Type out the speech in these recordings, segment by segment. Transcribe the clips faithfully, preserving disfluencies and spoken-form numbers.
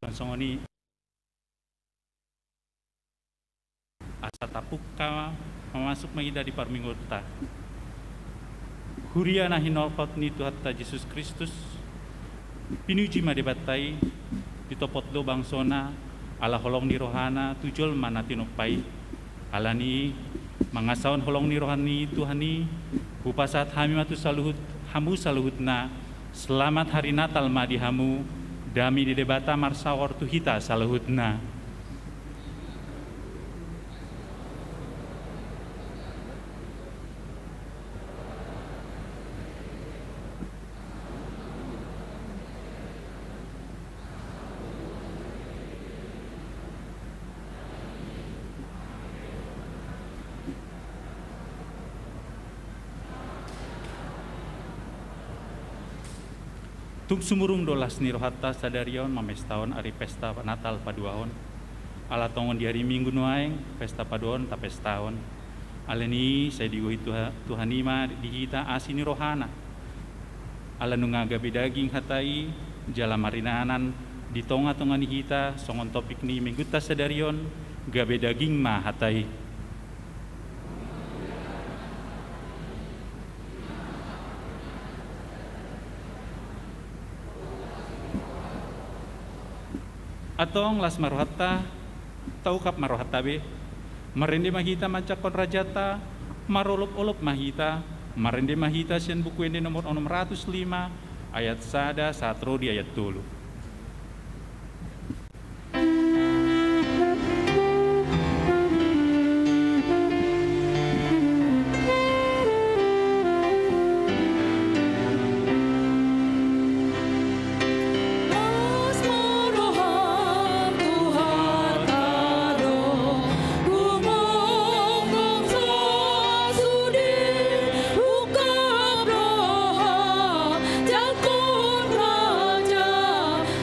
Songon i asa tapungka, mamasuk ma hita di parmingguonta. Huria na hinaholongan ni Tuhanta Jesus Kristus, pinuji ma Debata i, ditopot do bangsona, ala holong ni rohana tu jolma na tinompa i. Alani i, mangasahon holong ni roha ni Tuhan i, hupasahat hami ma tu saluhut, hamu saluhutna, selamat hari Natal ma di hamu, dame ni Debata marsaor tu hita saluhutna. Tung sumurung do las ni rohanta sadari on mamestahon ari pesta Natal paduahon. Ala tongon di ari Minggu nuaeng pesta paduahon tapestahon. Alani i sai digohi Tuha-, Tuhan i ma di hita asi ni rohana. Ala nunga gabe daging hata i, jala maringanan di tonga-tonga ni hita, songon topik ni Minggunta sadari on, gabe daging ma hata i. Antong las ma rohanta, taungkap ma rohanta be. Marende ma hita manjangkon rajanta, marolop-olop ma hita, marende ma hita sian Buku Ende nomor onom ratus lima, ayat sada sahat ro di ayat tolu.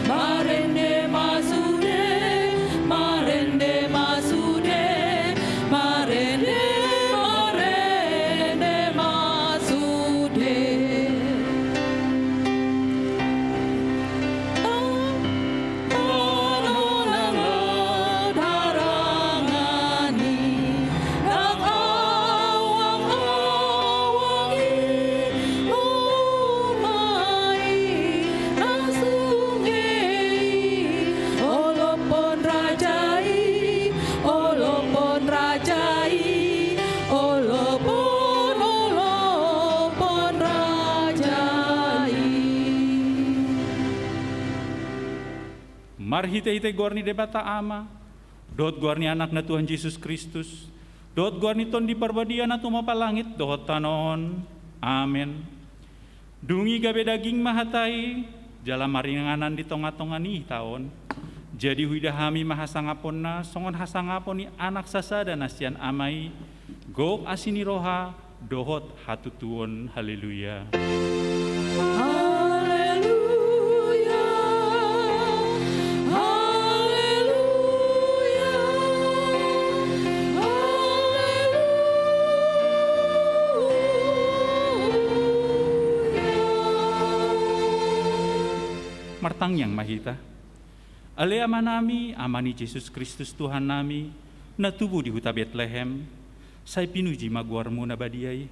Marende ma sude, marende ma sude, marende, marende ma sude. Tano nang laho darangan i, nang awang-awang i, uma i, nang sunge i, olopon raja i, olopon raja i, olopon, olopon raja i. Marhite-hite goar ni Debata Ama, dohot goar ni Anakna Tuhan Jesus Kristus, dohot goar ni Tondi Parbadia na tumompa langit dohot tano on. Amen. Dung i gabe daging ma hata i, jala maringanan di tonga-tonga ni hita on. Jadi huida hami ma hasangaponna, songon hasangapon ni Anak sasada na sian Ama i, gok asi ni roha, dohot hatutuon. Haleluya. Haleluya. Haleluya. Haleluya. Martangiang ma hita. Ale Amanami, Ama ni Jesus Kristus Tuhannami, na tubu di huta Betlehem, sai pinuji ma goarmu na badia i.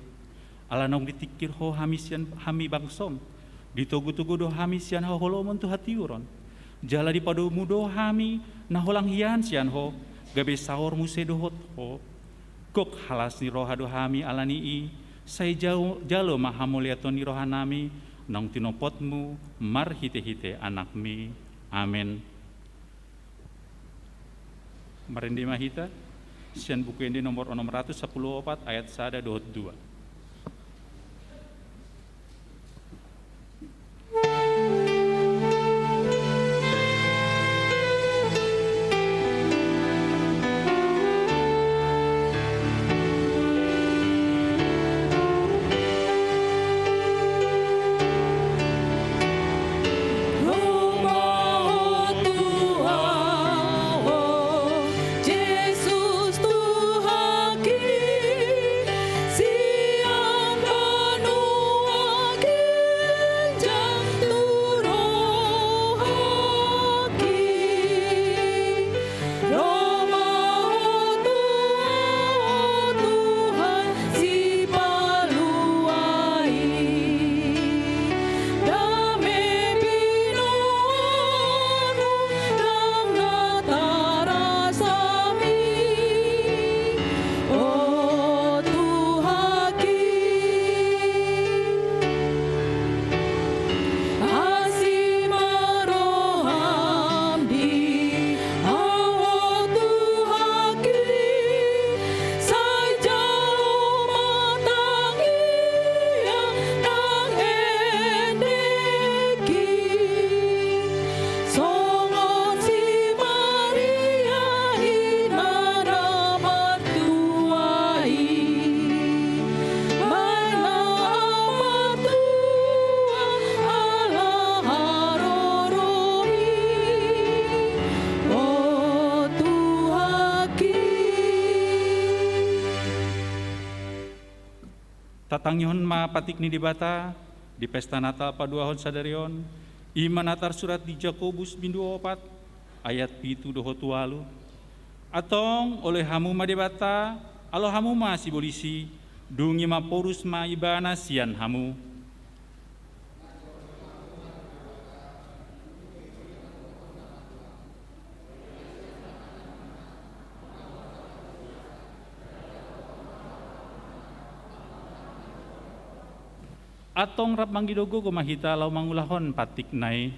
Ala naung ditingkir Ho hami sian hami bangsom, ditogu-togu do hami sian haholomon tu hatiuron. Jala dipadomu do hami na holang hian sian Ho, gabe saor muse dohot Ho. Gok las ni roha do hami alani i, sai jao-, jalo ma hamuliaton ni rohanami, naung tinompotmu marhite-hite Anakmi. Amen. Marende ma hita, sian Buku Ende nomor onom ratus sampulu opat ayat sada dohot dua. Tangihon ma patik ni Debata di pesta Natal paduahon sadari on, i ma na tarsurat di Jakobus bindu opat ayat pitu dohot ualu. Antong ole hamu ma Debata, alo hamu ma sibolis i, dung i mamporus ma ibana sian hamu. Antong rap mangido gogo ma hita laho mangulahon patikna i.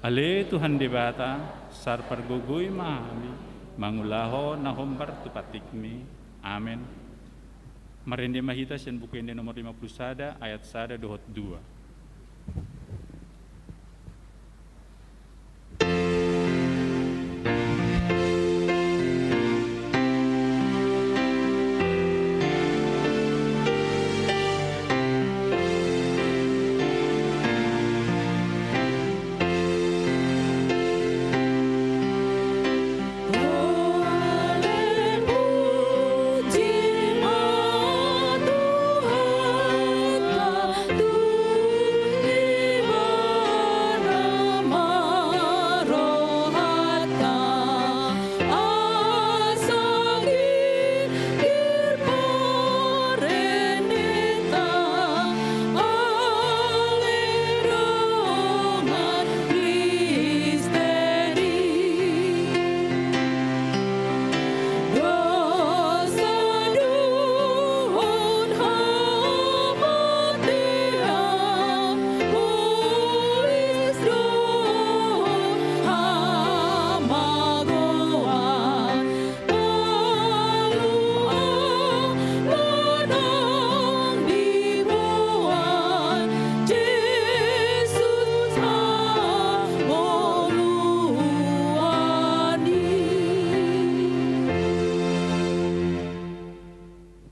Ale Tuhan Debata, sai pargogoi ma hami mangulahon na hombar tu patikmi. Amen. Marende ma hita sian Buku Ende nomor lima puluh sada ayat sada dohot dua.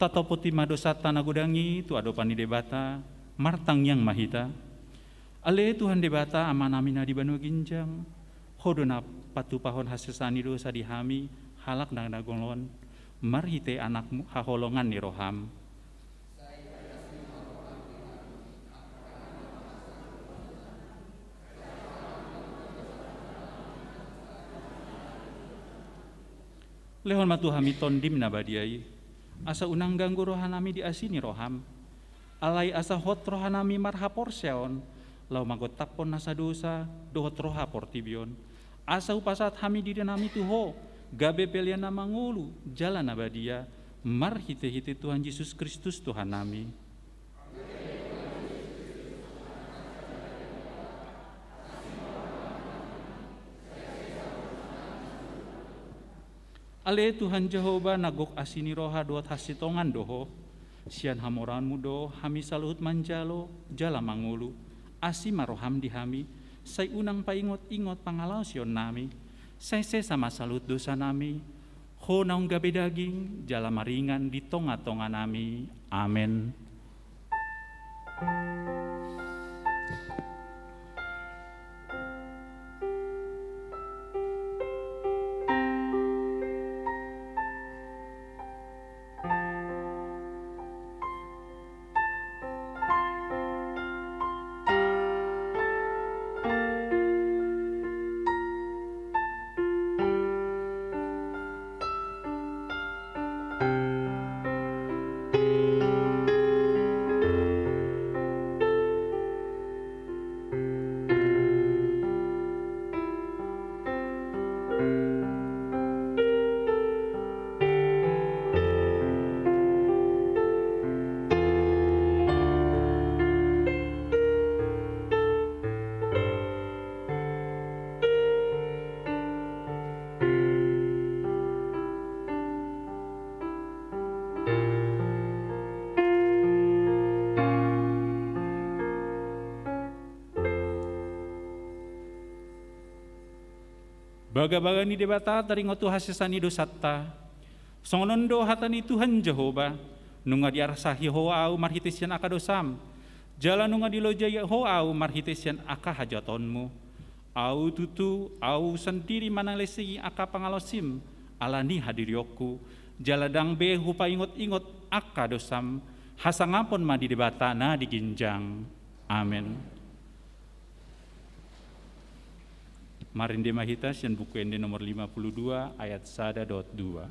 Tatopoti ma dosanta na godang i tu adopan ni Debata, martangiang ma hita. Ale Tuhan Debata, Amanami na di banua ginjang, Ho do na patupahon hasesaan ni dosa di hami, halak na dagolon, marhite Anakmu, haholongan ni roham. Lehon ma tu hami Tondim na badia i, asa unang ganggu rohanami di asi ni roham. Alai asa hot rohanami marhaporseaon, laho mangontaphon nasa dosa dohot roha portibi on. Asa hupasahat hami dirinami tu Ho, gabe pelean na mangolu, jala na badia, marhitehite Tuhan Jesus Kristus Tuhannami. Ale Tuhan Jahowa, na gok asi ni roha dohot hansitongan do Ho. Sian hamoraonmu do hami saluhut manjalo jala mangolu. Asi ma roham di hami, sai unang paingotingot pangalaosionnami. Sai sesa ma saluhut dosanami, Ho naung gabe daging jala maringan di tongatonganami. Amen. Bagabaga ni Debata taringot tu hasesaan ni dosanta. Songon on do hata ni Tuhan Jahowa, nunga diarsahi Ho ahu marhite sian angka dosam, jala nunga dilojai Ho ahu marhite sian angka hajahatonmu. Ahu tutu, ahu sandiri manalesi angka pangalaosim, ala ni hadirionku, jala ndang be hupaingotingot angka dosam. Hasangapon ma di Debata na di ginjang. Amen. Marende ma hita sian Buku Ende nomor lima puluh dua ayat sada dohot dua.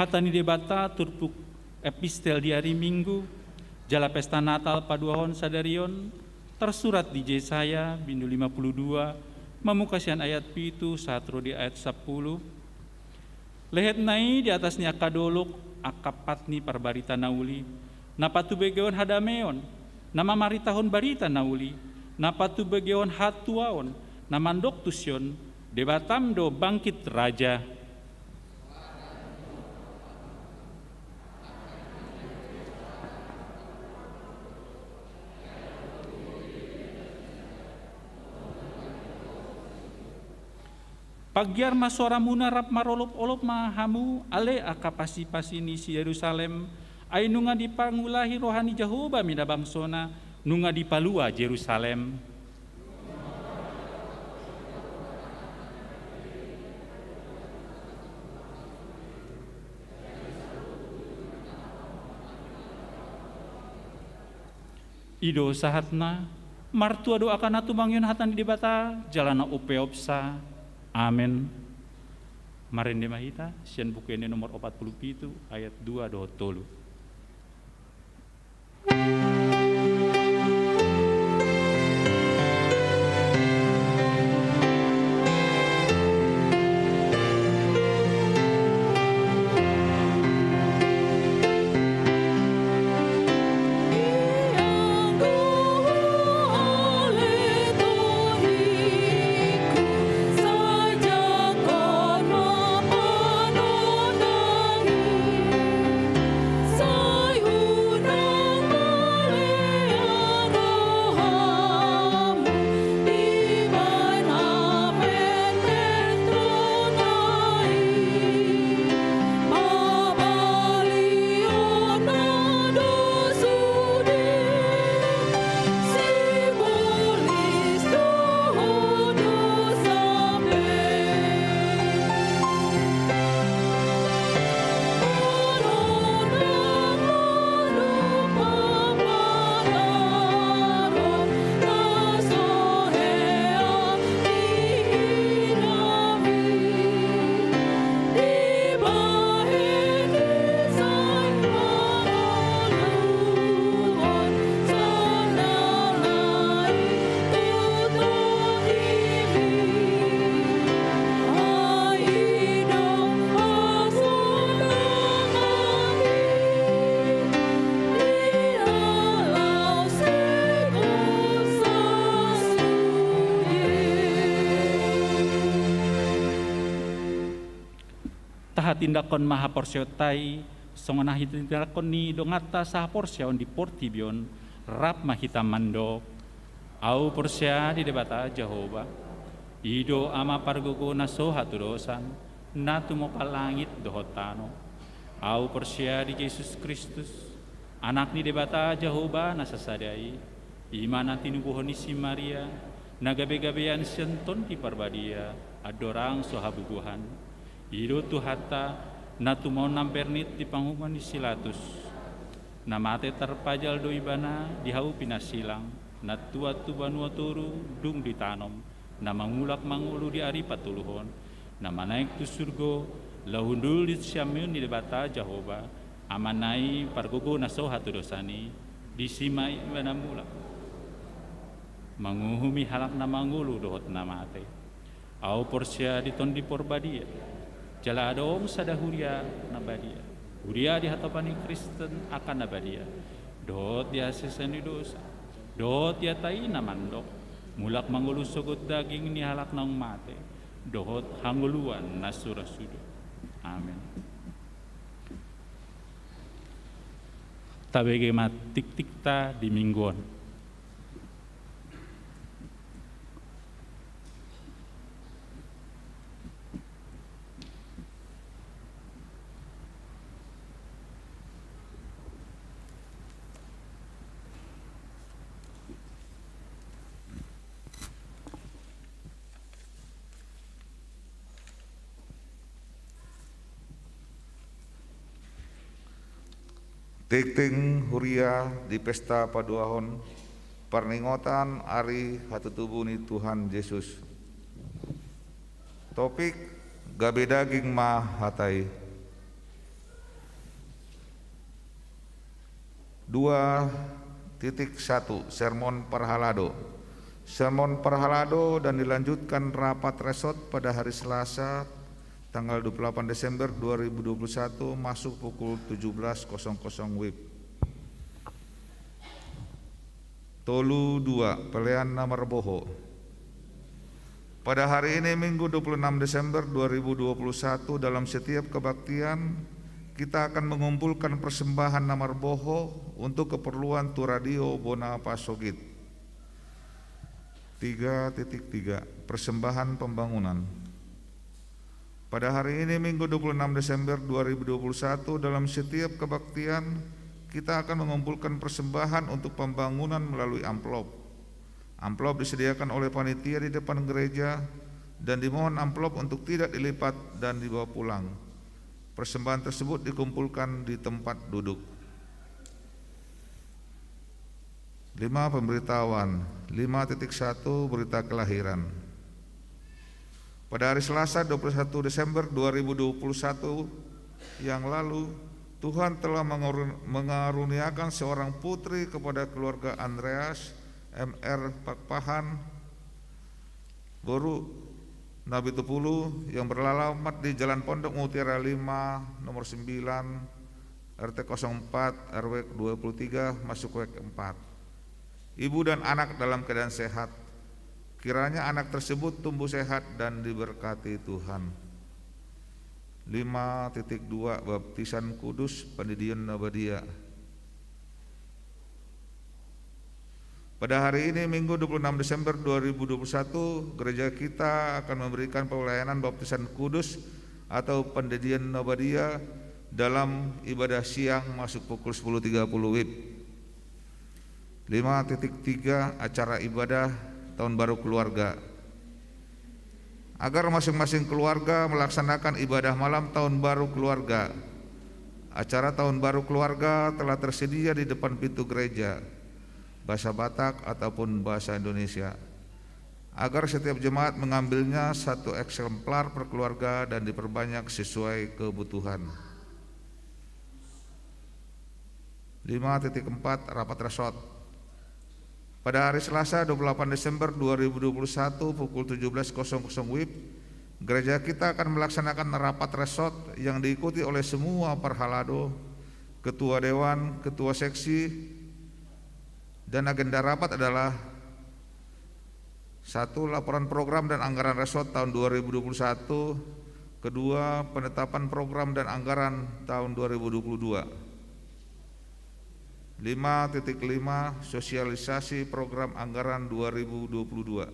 Hata ni Debata turpuk epistel di ari Minggu, jala pesta Natal paduahon sadari on, tarsurat di Jesaya bindu lima puluh dua, mamungka sian ayat pitu sahat ro di ayat sampulu. Lehet na i di atas ni angka dolok, angka pat ni parbarita na uli, na patubegeon hadameon, na mamaritahon barita na uli, na patubegeon hatuaon, na mandok tu si on, Debatam do bangkit raja. Panggiar ma soaramuna rap marolopolop ma hamu ale angka pasipasi ni si Jerusalem, ai nunga dipangulahi roha ni Jahowa mida bangsona, nunga dipalua Jerusalem. I do sahatna. Martua do angka na tumangihon hata ni Debata jala na umpeopsa. Amen. Marende ma hita sian Buku Ende nomor opat puluh pitu ayat dua dohot tolu. Hatindanghon ma haporseaonta i, songon na hatindanghon ni donganta sahaporseaon di portibi on, rap ma hita mandok: Ahu porsea di Debata Jahowa, i do Ama pargogo na so hatudosan, na tumompa langit dohot tano. Ahu porsea di Jesus Kristus, Anak ni Debata Jahowa na sasada i, i ma na tinubuhon ni si Maria, na gabegabean sian Tondi Parbadia, andorang so habubuhan. I do Tuhanta, na tumaon na bernit di pangunguran ni si Pilatus. Na mate tarpajal do Ibana di hau pinasilang, na tuat tu banua toru, dung ditanom, na mangulak mangolu di ari patoluhon, na manaek tu surgo, laho hundul di siamun ni Debata Jahowa, Amana i pargogo na so hatudosan i, disi ma Ibana mulak manguhumi halak na mangolu dohot na mate. Ahu porsea di Tondi Parbadia, jala adong sada huria na badia, huria di hatopan ni Kristen angka na badia, dohot di hasesaan ni dosa, dohot di hata i na mandok: Mulak mangolu sogot daging ni halak naung mate, dohot hangoluan na sura sudo. Amen. Tabege ma tiktikta di Minggu on. Tingting huria di pesta paduahon parningotan ari hatutubu ni Tuhan Jesus. Topik: Gabe daging ma hata i. Dua titik satu, sermon parhalado. Sermon parhalado dan dilanjutkan rapat resort pada hari Selasa, tanggal dua puluh delapan Desember dua ribu dua puluh satu, masuk pukul tujuh belas kosong kosong WIB. Tolu dua, pelean na marboho. Pada hari ini, Minggu dua puluh enam Desember dua ribu dua puluh satu, dalam setiap kebaktian, kita akan mengumpulkan persembahan na marboho untuk keperluan tu Radio Bona Pasogit. Tiga titik tiga, persembahan pembangunan. Pada hari ini, Minggu dua puluh enam Desember dua ribu dua puluh satu, dalam setiap kebaktian, kita akan mengumpulkan persembahan untuk pembangunan melalui amplop. Amplop disediakan oleh panitia di depan gereja dan dimohon amplop untuk tidak dilipat dan dibawa pulang. Persembahan tersebut dikumpulkan di tempat duduk. Lima, pemberitahuan. Lima titik satu, berita kelahiran. Pada hari Selasa, dua puluh satu Desember dua ribu dua puluh satu yang lalu, Tuhan telah mengarun-, mengaruniakan seorang putri kepada keluarga Andreas M R Pakpahan, Boru Nabitupulu, yang beralamat di Jalan Pondok Mutiara lima, nomor sembilan, R T kosong empat, R W dua puluh tiga, masuk W K empat. Ibu dan anak dalam keadaan sehat. Kiranya anak tersebut tumbuh sehat dan diberkati Tuhan. Lima titik dua, baptisan kudus, pendidion na badia. Pada hari ini, Minggu dua puluh enam Desember dua ribu dua puluh satu, gereja kita akan memberikan pelayanan baptisan kudus atau pendidion na badia dalam ibadah siang masuk pukul sepuluh tiga puluh WIB. Lima titik tiga, acara ibadah Tahun Baru Keluarga. Agar masing-masing keluarga melaksanakan ibadah malam Tahun Baru Keluarga. Acara Tahun Baru Keluarga telah tersedia di depan pintu gereja, bahasa Batak ataupun bahasa Indonesia, agar setiap jemaat mengambilnya satu eksemplar per keluarga dan diperbanyak sesuai kebutuhan. Lima titik empat, rapat resort. Pada hari Selasa, dua puluh delapan Desember dua ribu dua puluh satu, pukul tujuh belas kosong kosong WIB, gereja kita akan melaksanakan rapat resort yang diikuti oleh semua parhalado, ketua dewan, ketua seksi, dan agenda rapat adalah: satu, laporan program dan anggaran resort tahun dua ribu dua puluh satu, Kedua, penetapan program dan anggaran tahun dua ribu dua puluh dua. Lima titik lima, sosialisasi program anggaran dua ribu dua puluh dua.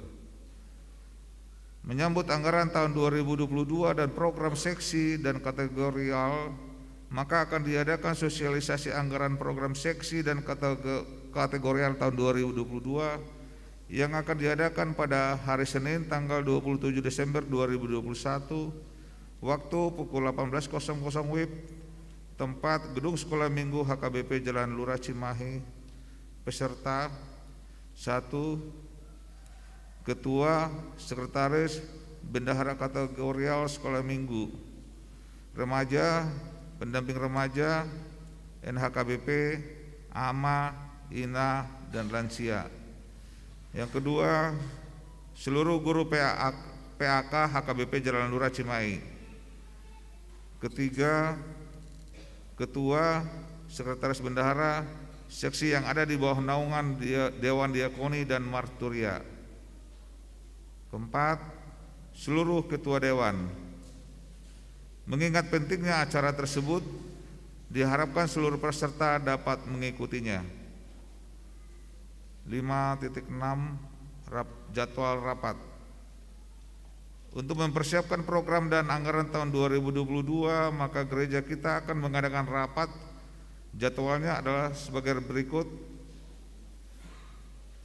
Menyambut anggaran tahun dua ribu dua puluh dua dan program seksi dan kategorial, maka akan diadakan sosialisasi anggaran program seksi dan katego-, kategorial tahun dua ribu dua puluh dua yang akan diadakan pada hari Senin tanggal dua puluh tujuh Desember dua ribu dua puluh satu, waktu pukul delapan belas kosong kosong W I B, tempat Gedung Sekolah Minggu H K B P Jalan Lurah Cimahi. Peserta: satu, ketua, sekretaris, bendahara kategorial sekolah minggu. Remaja, pendamping remaja, N H K B P, ama, ina, dan lansia. Yang kedua, seluruh guru P A, P A K H K B P Jalan Lurah Cimahi. Ketiga, ketua, sekretaris bendahara seksi yang ada di bawah naungan dia-, Dewan Diakoni dan Marturia. Keempat, seluruh ketua dewan. Mengingat pentingnya acara tersebut, diharapkan seluruh peserta dapat mengikutinya. Lima titik enam, rap-, jadwal rapat. Untuk mempersiapkan program dan anggaran tahun dua ribu dua puluh dua, maka gereja kita akan mengadakan rapat. Jadwalnya adalah sebagai berikut.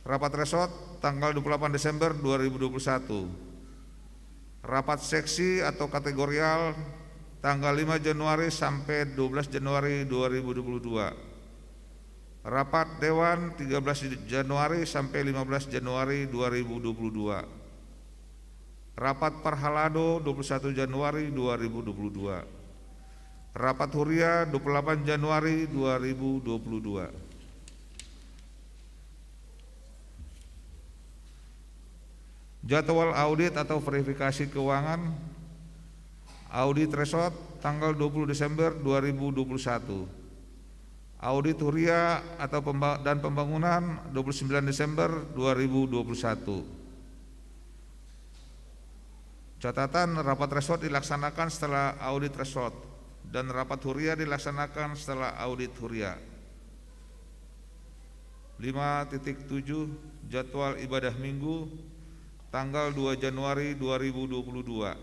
Rapat resort tanggal dua puluh delapan Desember dua ribu dua puluh satu. Rapat seksi atau kategorial tanggal lima Januari sampai dua belas Januari dua ribu dua puluh dua. Rapat dewan tiga belas Januari sampai lima belas Januari dua ribu dua puluh dua. Rapat parhalado dua puluh satu Januari dua ribu dua puluh dua. Rapat huria dua puluh delapan Januari dua ribu dua puluh dua. Jadwal audit atau verifikasi keuangan, audit resort tanggal dua puluh Desember dua ribu dua puluh satu. Audit huria atau pemba-, dan pembangunan dua puluh sembilan Desember dua ribu dua puluh satu. Catatan: rapat resort dilaksanakan setelah audit resort dan rapat huria dilaksanakan setelah audit huria. Lima titik tujuh, jadwal ibadah Minggu tanggal dua Januari dua ribu dua puluh dua.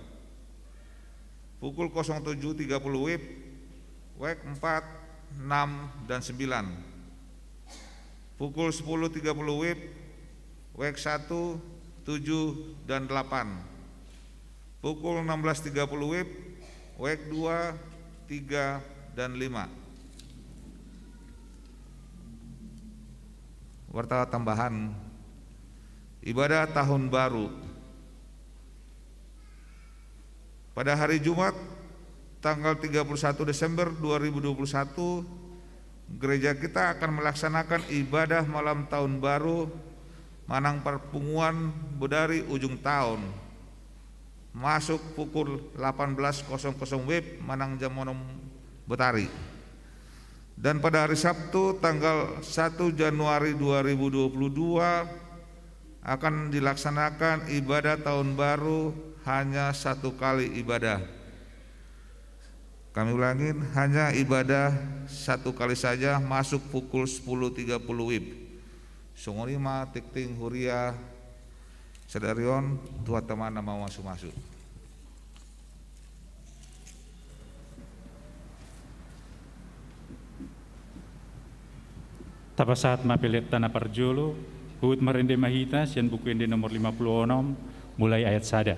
Pukul kosong tujuh tiga puluh W I B, W E K empat, enam, dan sembilan. Pukul sepuluh tiga puluh W I B, W E K satu, tujuh, dan delapan. Pukul enam belas tiga puluh W I B, W E K dua, tiga, dan lima. Warta tambahan, ibadah tahun baru. Pada hari Jumat, tanggal tiga puluh satu Desember dua ribu dua puluh satu, gereja kita akan melaksanakan ibadah malam tahun baru manang parpunguan bodari ujung taon, masuk pukul delapan belas kosong kosong W I B manang jam onom botari. Dan pada hari Sabtu, tanggal satu Januari dua ribu dua puluh dua, akan dilaksanakan ibadah tahun baru hanya satu kali ibadah. Kami ulangin, hanya ibadah satu kali saja, masuk pukul sepuluh tiga puluh W I B. Songon i ma tingting huria sadari on, Tuhanta ma na mamasumasu. Tapasahat ma peleanta na parjolo, huhut marende ma hita sian Buku Ende nomor lima puluh onom, mulai ayat sada.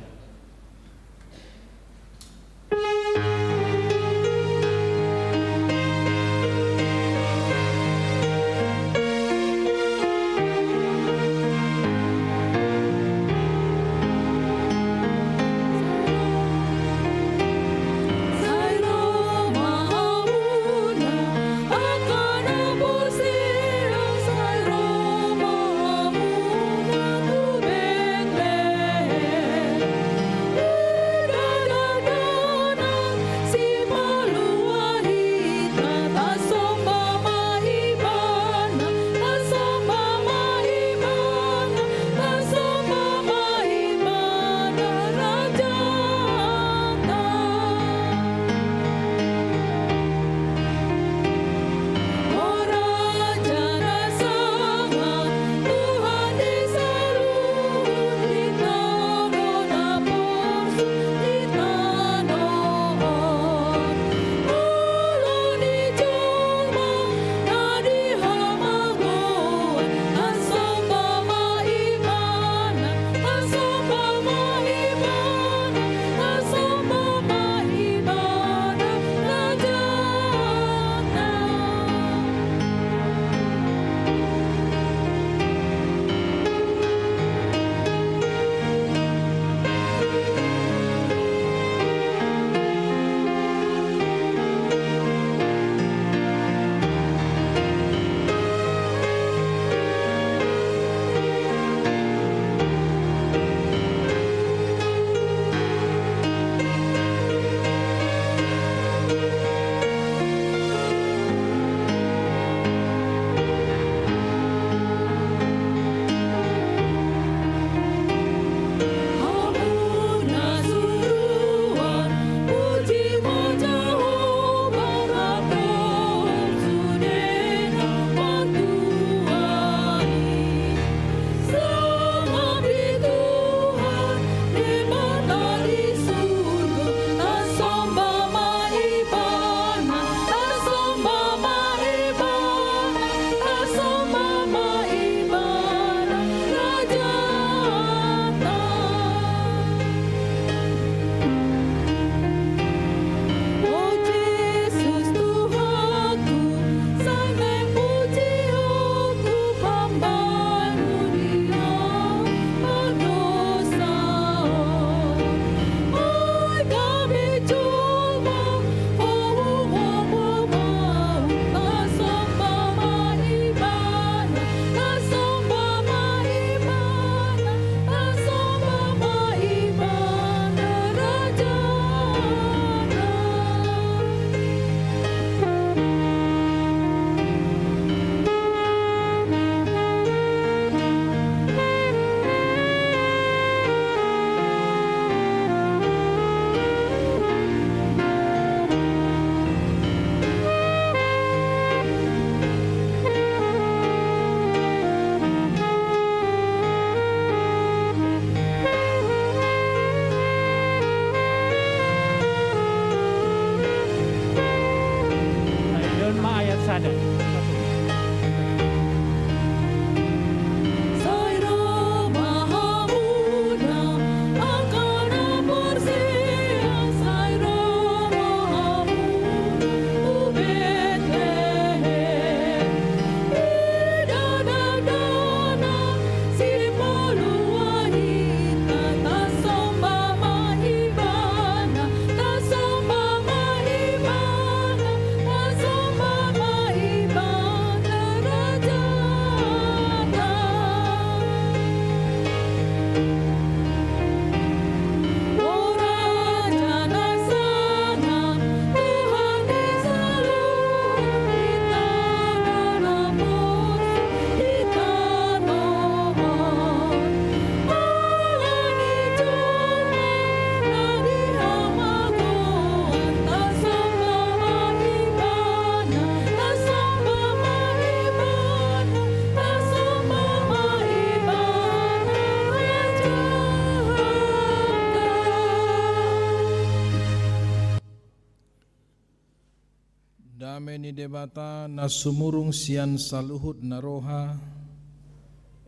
Dame ni Debata na sumurung sian saluhut na roha,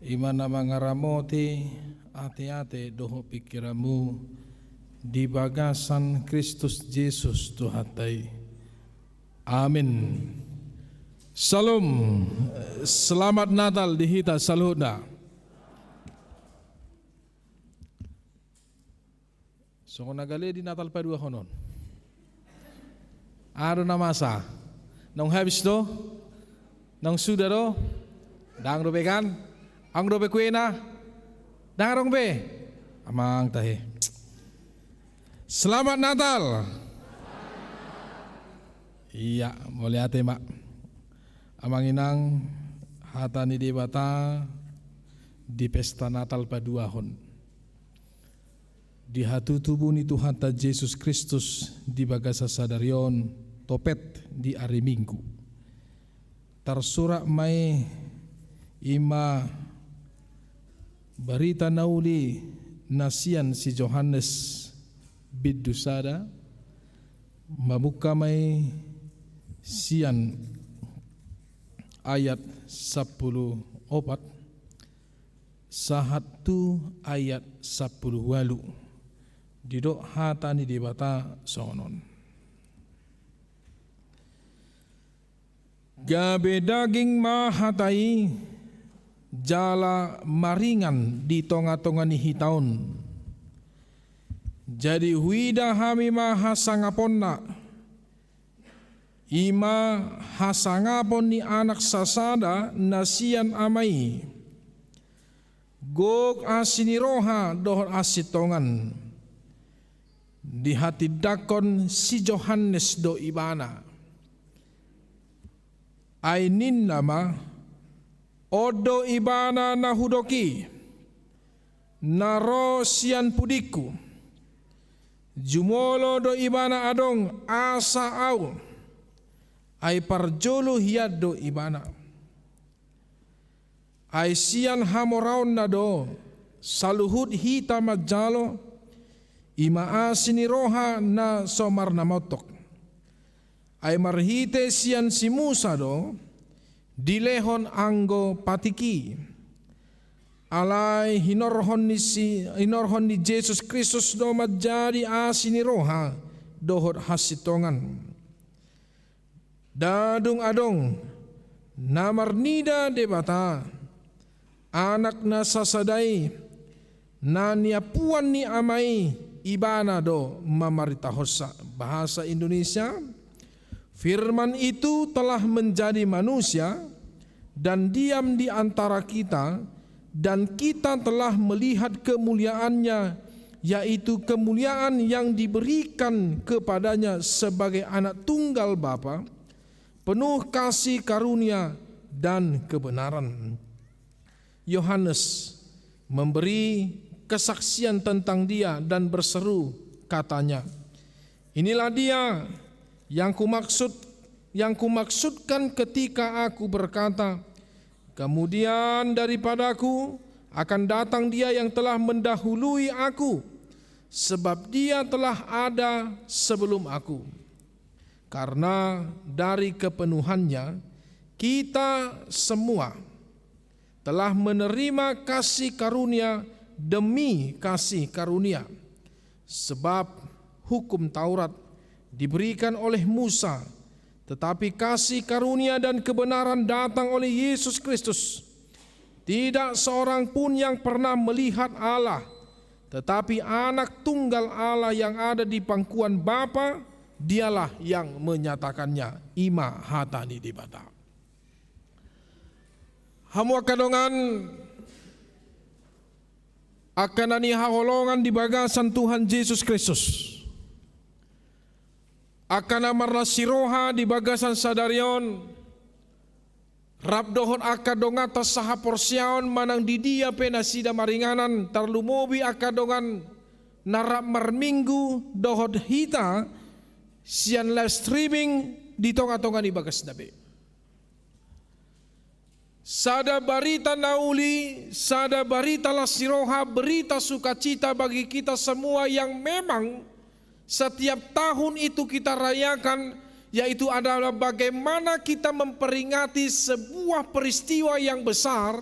i ma na mangaramoti ateate dohot pingkiranmu di bagasan Kristus Jesus Tuhanta i. Amin. Syalom. Selamat Natal di hita saluhutna. Songon na gale di Natal paduahon on. Aha do na masa? Naung habis do? Naung suda do? Ndang dope kan? Adong dope kuena? Ndang adong be? Amang tahe. Selamat Natal. Ia, mauliate ma. Amang inang, hata ni Debata di pesta Natal paduahon. Di hatutubu ni Tuhanta Jesus Kristus di bagasan sadari on, topet di ari Minggu. Tarsurat ma i, i ma barita na uli na sian si Johannes bindu sada, mamungka ma i sian ayat sampulu opat, sahat tu ayat sampulu ualu. Didok hata ni Debata songon on. Gabe daging ma hata i, jala maringan di tonga-tonga ni hita on. Jadi huida hami ma hasangaponna, i ma hasangapon ni anak sasada na sian ama i. Gok asi ni roha dohot hasintongan. Dihatindangkon si Johannes do ibana. Ai ninna ma, on do ibana na hudok i, na ro sian pudingku. Jumolo do ibana adong asa au, ai parjolo hian do ibana. Ai sian hamoraonna do, saluhut hita manjalo, i ma asi ni roha na so marnamontok. Ai marhite sian si Musa do, dilehon anggo patik i. Alai hinorhon ni si, hinorhon ni Jesus Kristus do manjadi asi ni roha, dohot hasintongan. Ndang dung adong, na marnida Debata, Anak na sasada i, na niampuan ni ama i, ibana do mamaritahonsa. Bahasa Indonesia, Firman itu telah menjadi manusia dan diam di antara kita, dan kita telah melihat kemuliaannya, yaitu kemuliaan yang diberikan kepadanya sebagai anak tunggal Bapa, penuh kasih karunia dan kebenaran. Yohanes memberi kesaksian tentang dia dan berseru, katanya, "Inilah dia yang kumaksud, yang kumaksudkan ketika aku berkata, 'Kemudian daripadaku akan datang dia yang telah mendahului aku, sebab dia telah ada sebelum aku.'" Karena dari kepenuhannya, kita semua telah menerima kasih karunia demi kasih karunia. Sebab hukum Taurat diberikan oleh Musa, tetapi kasih karunia dan kebenaran datang oleh Yesus Kristus. Tidak seorang pun yang pernah melihat Allah, tetapi Anak Tunggal Allah yang ada di pangkuan Bapa, Dialah yang menyatakannya. I ma hata ni Debata. Hamu angka dongan, angka na nihaholongan di bagasan Tuhan Jesus Kristus, angka na marlas ni roha di bagasan sadari on, rap dohot angka donganta sahaporseaon manang di dia pe nasida maringanan, tarlumobi angka dongan na rap marminggu dohot hita sian live streaming di tonga-tonga ni bagasna be. Sada barita na uli, sada barita las ni roha, berita sukacita bagi kita semua yang memang setiap tahun itu kita rayakan yaitu adalah bagaimana kita memperingati sebuah peristiwa yang besar,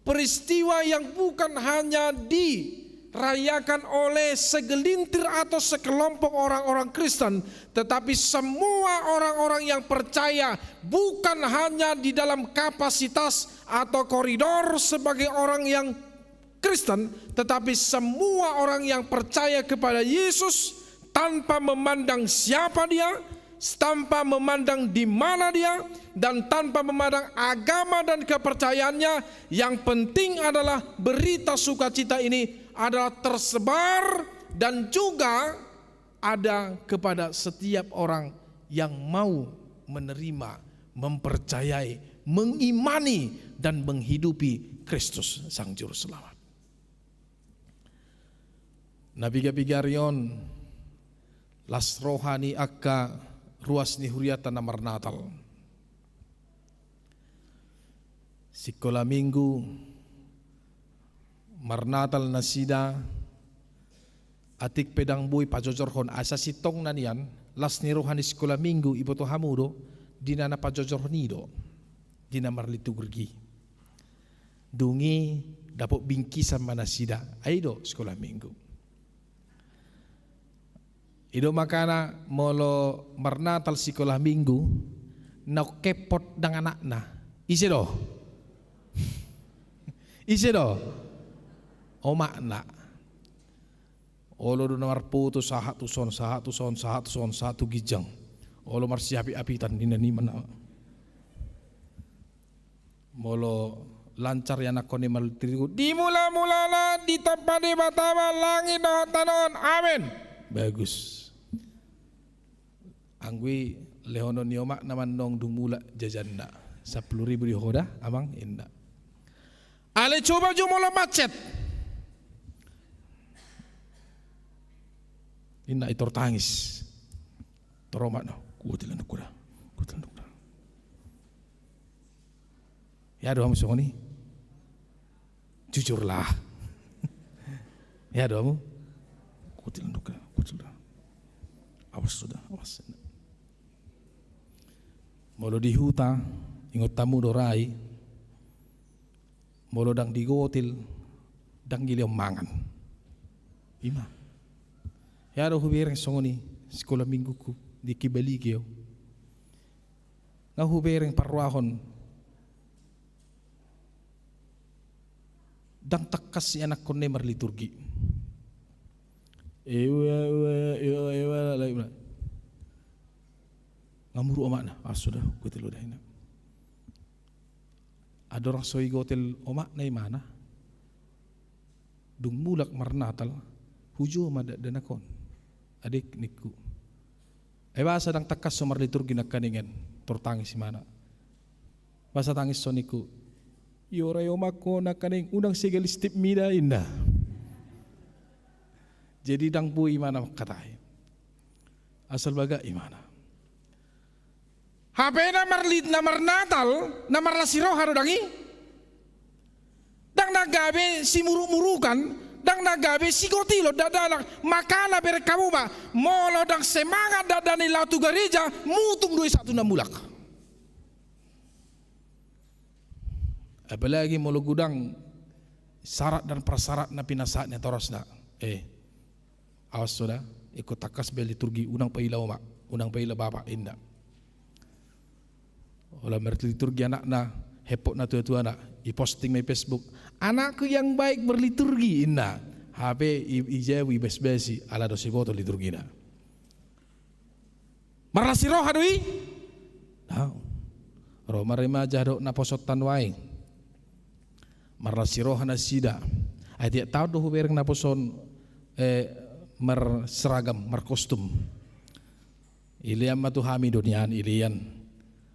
peristiwa yang bukan hanya dirayakan oleh segelintir atau sekelompok orang-orang Kristen, tetapi semua orang-orang yang percaya, bukan hanya di dalam kapasitas atau koridor sebagai orang yang Kristen, tetapi semua orang yang percaya kepada Yesus tanpa memandang siapa dia, tanpa memandang di mana dia, dan tanpa memandang agama dan kepercayaannya, yang penting adalah berita sukacita ini adalah tersebar dan juga ada kepada setiap orang yang mau menerima, mempercayai, mengimani, dan menghidupi Kristus Sang Juru Selamat. Na piga-piga ari on, las roha ni angka ruas ni huriata na marnatal. Sikola minggu, marnatal nasida, atik pe ndang boi pajojorhon, asa sintongna nian, las ni roha ni sikola minggu, iboto hamu do, di na na pajojorhon i do, di na marliturgi. Dung i dapot bingkisan ma nasida, ai do sikola minggu. I do makana molo marnatal sikola minggu, naung kepot ndang anakna. Ise do? Ise do? Omakna. Olo do na marpoto sahat tu son, sahat tu son, sahat tu son, sahat tu ginjang. Olo marsiapit-apitan ninna i ma na. Molo lancar ianakhon i marliturgi, di mula-mulana ditompa Debata ma langit dohot tano on. Amen. Bagus. Anggo i lehonon ni omakna ma annon dung mulak jajanna. Sampulu ribu di ho da, amang, inna. Alai coba jo molo macet. Inna i tor tangis. Tor omakna, kutil anakku da. Kutil anakku da. Hea do hamu songon i? Jujurlah. Hea do hamu? Kutil anakku da, kutil da. Awas sudah, awas. Molo di huta, ingot hamu do ra i, molo ndang digotil, ndang dilehon mangan. I ma. Hea do hubereng songon i, sikola mingguku, di Kibalige au. Nga hubereng parrohahon. Ndang tangkas ianakhonna i marliturgi. Ewa, ewa, ewa, ewa, lai, lai. Nga muruk omakna, ah, sudah, kutil udah ini. Andorang so digotil omakna imana. Dung mulak marnatal, hujou ma dakdanak on. Adek, ningku. Ai boasa ndang tangkas ho marliturgi nangkaningan, tor tangis imana. Boasa tangis ho ningku. Iorai omakku nangkaning unang segal step mida inna. Jadi ndang boi imana mangkatai. Asal bagak imana. Hape na marlit, na marnatal, na marlas ni roha do ndang i. Ndang na gabe simuruk-murukan, ndang na gabe sigotilon dakdanak, makana bereng hamu ma, molo ndang semangat dakdanak i laho tu gareja, mutung do i sahat tu na mulak. Apalagi molo godang syarat dan prasyarat na pinasahat ni natorasna. Eh, awas sudah, ingkon tangkas be liturgi, unang paila omak, unang paila bapak, inna. Olo marliturgi anakna, hepok na tua-tuana, i posting ma i Facebook. Anakku yang baik berliturgi, inna. Hape i, i jabu i bas-basi, ala dos i boto liturgina. Marlas ni roha do i? Ro ma remaja dohot naposo tano ai. Marlas ni roha nasida. Ai tiap taon do hubereng naposo on, eh, marseragam, markostum. Ilean ma tu hami do nian, ilean.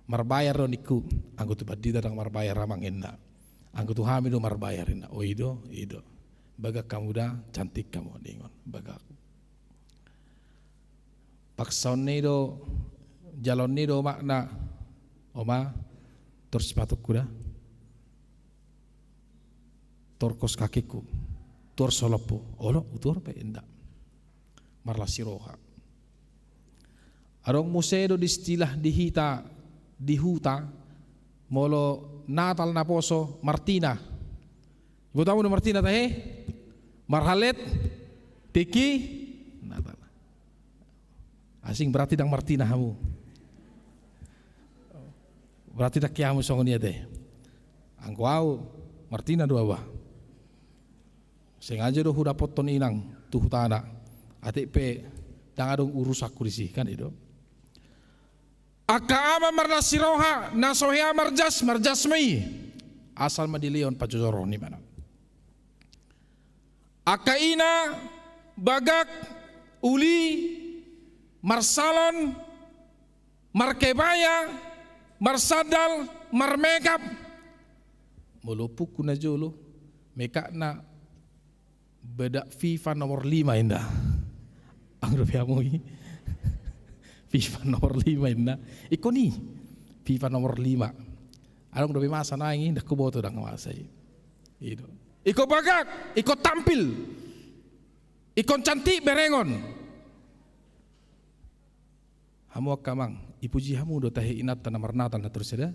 Marbayar do ningku, anggo tu pandita ndang marbayar amang inna. Anggo tu hami do marbayar inna. O i do, i do. Bagak hamu da, cantik hamu ningon. Bagak. Paksaon ni do, jaloon ni do omakna, oma, tor sipatuku da. Tor kos kakiku, tor solophu, olo, hutor pe inna. Marlas ni roha. Adong muse do istilah di hita, di huta, molo Natal naposo, martina. Iboto hamu do martina tahe? Marhalet tingki Natal. Asing berarti ndang martina hamu. Berarti ndang ke hamu songon i ate. Anggo au martina do au ba. Sengaja do hudapothon inang tu hutana. Atik pe ndang adong urusanku disi, kan i do. Angka ama marlas ni roha, na so hea marjas, marjas ma i. Asal ma dilehon pajojoron, i ma na. Angka ina bagak, uli, marsalon, markebaya, marsandal, marmekap. Molo ompuku na jolo, mekapna bedak FIFA nomor lima inna. Anggo dope hamu i. FIFA nomor lima inna. Ingkon i. FIFA nomor lima. Adong dope masa naeng i, ndang huboto ndang masa i. I do. Ingkon bagak, ingkon tampil. Ingkon cantik berengon. Hamu angka amang, ipuji hamu do tahe inanta na marnatal na torus sada?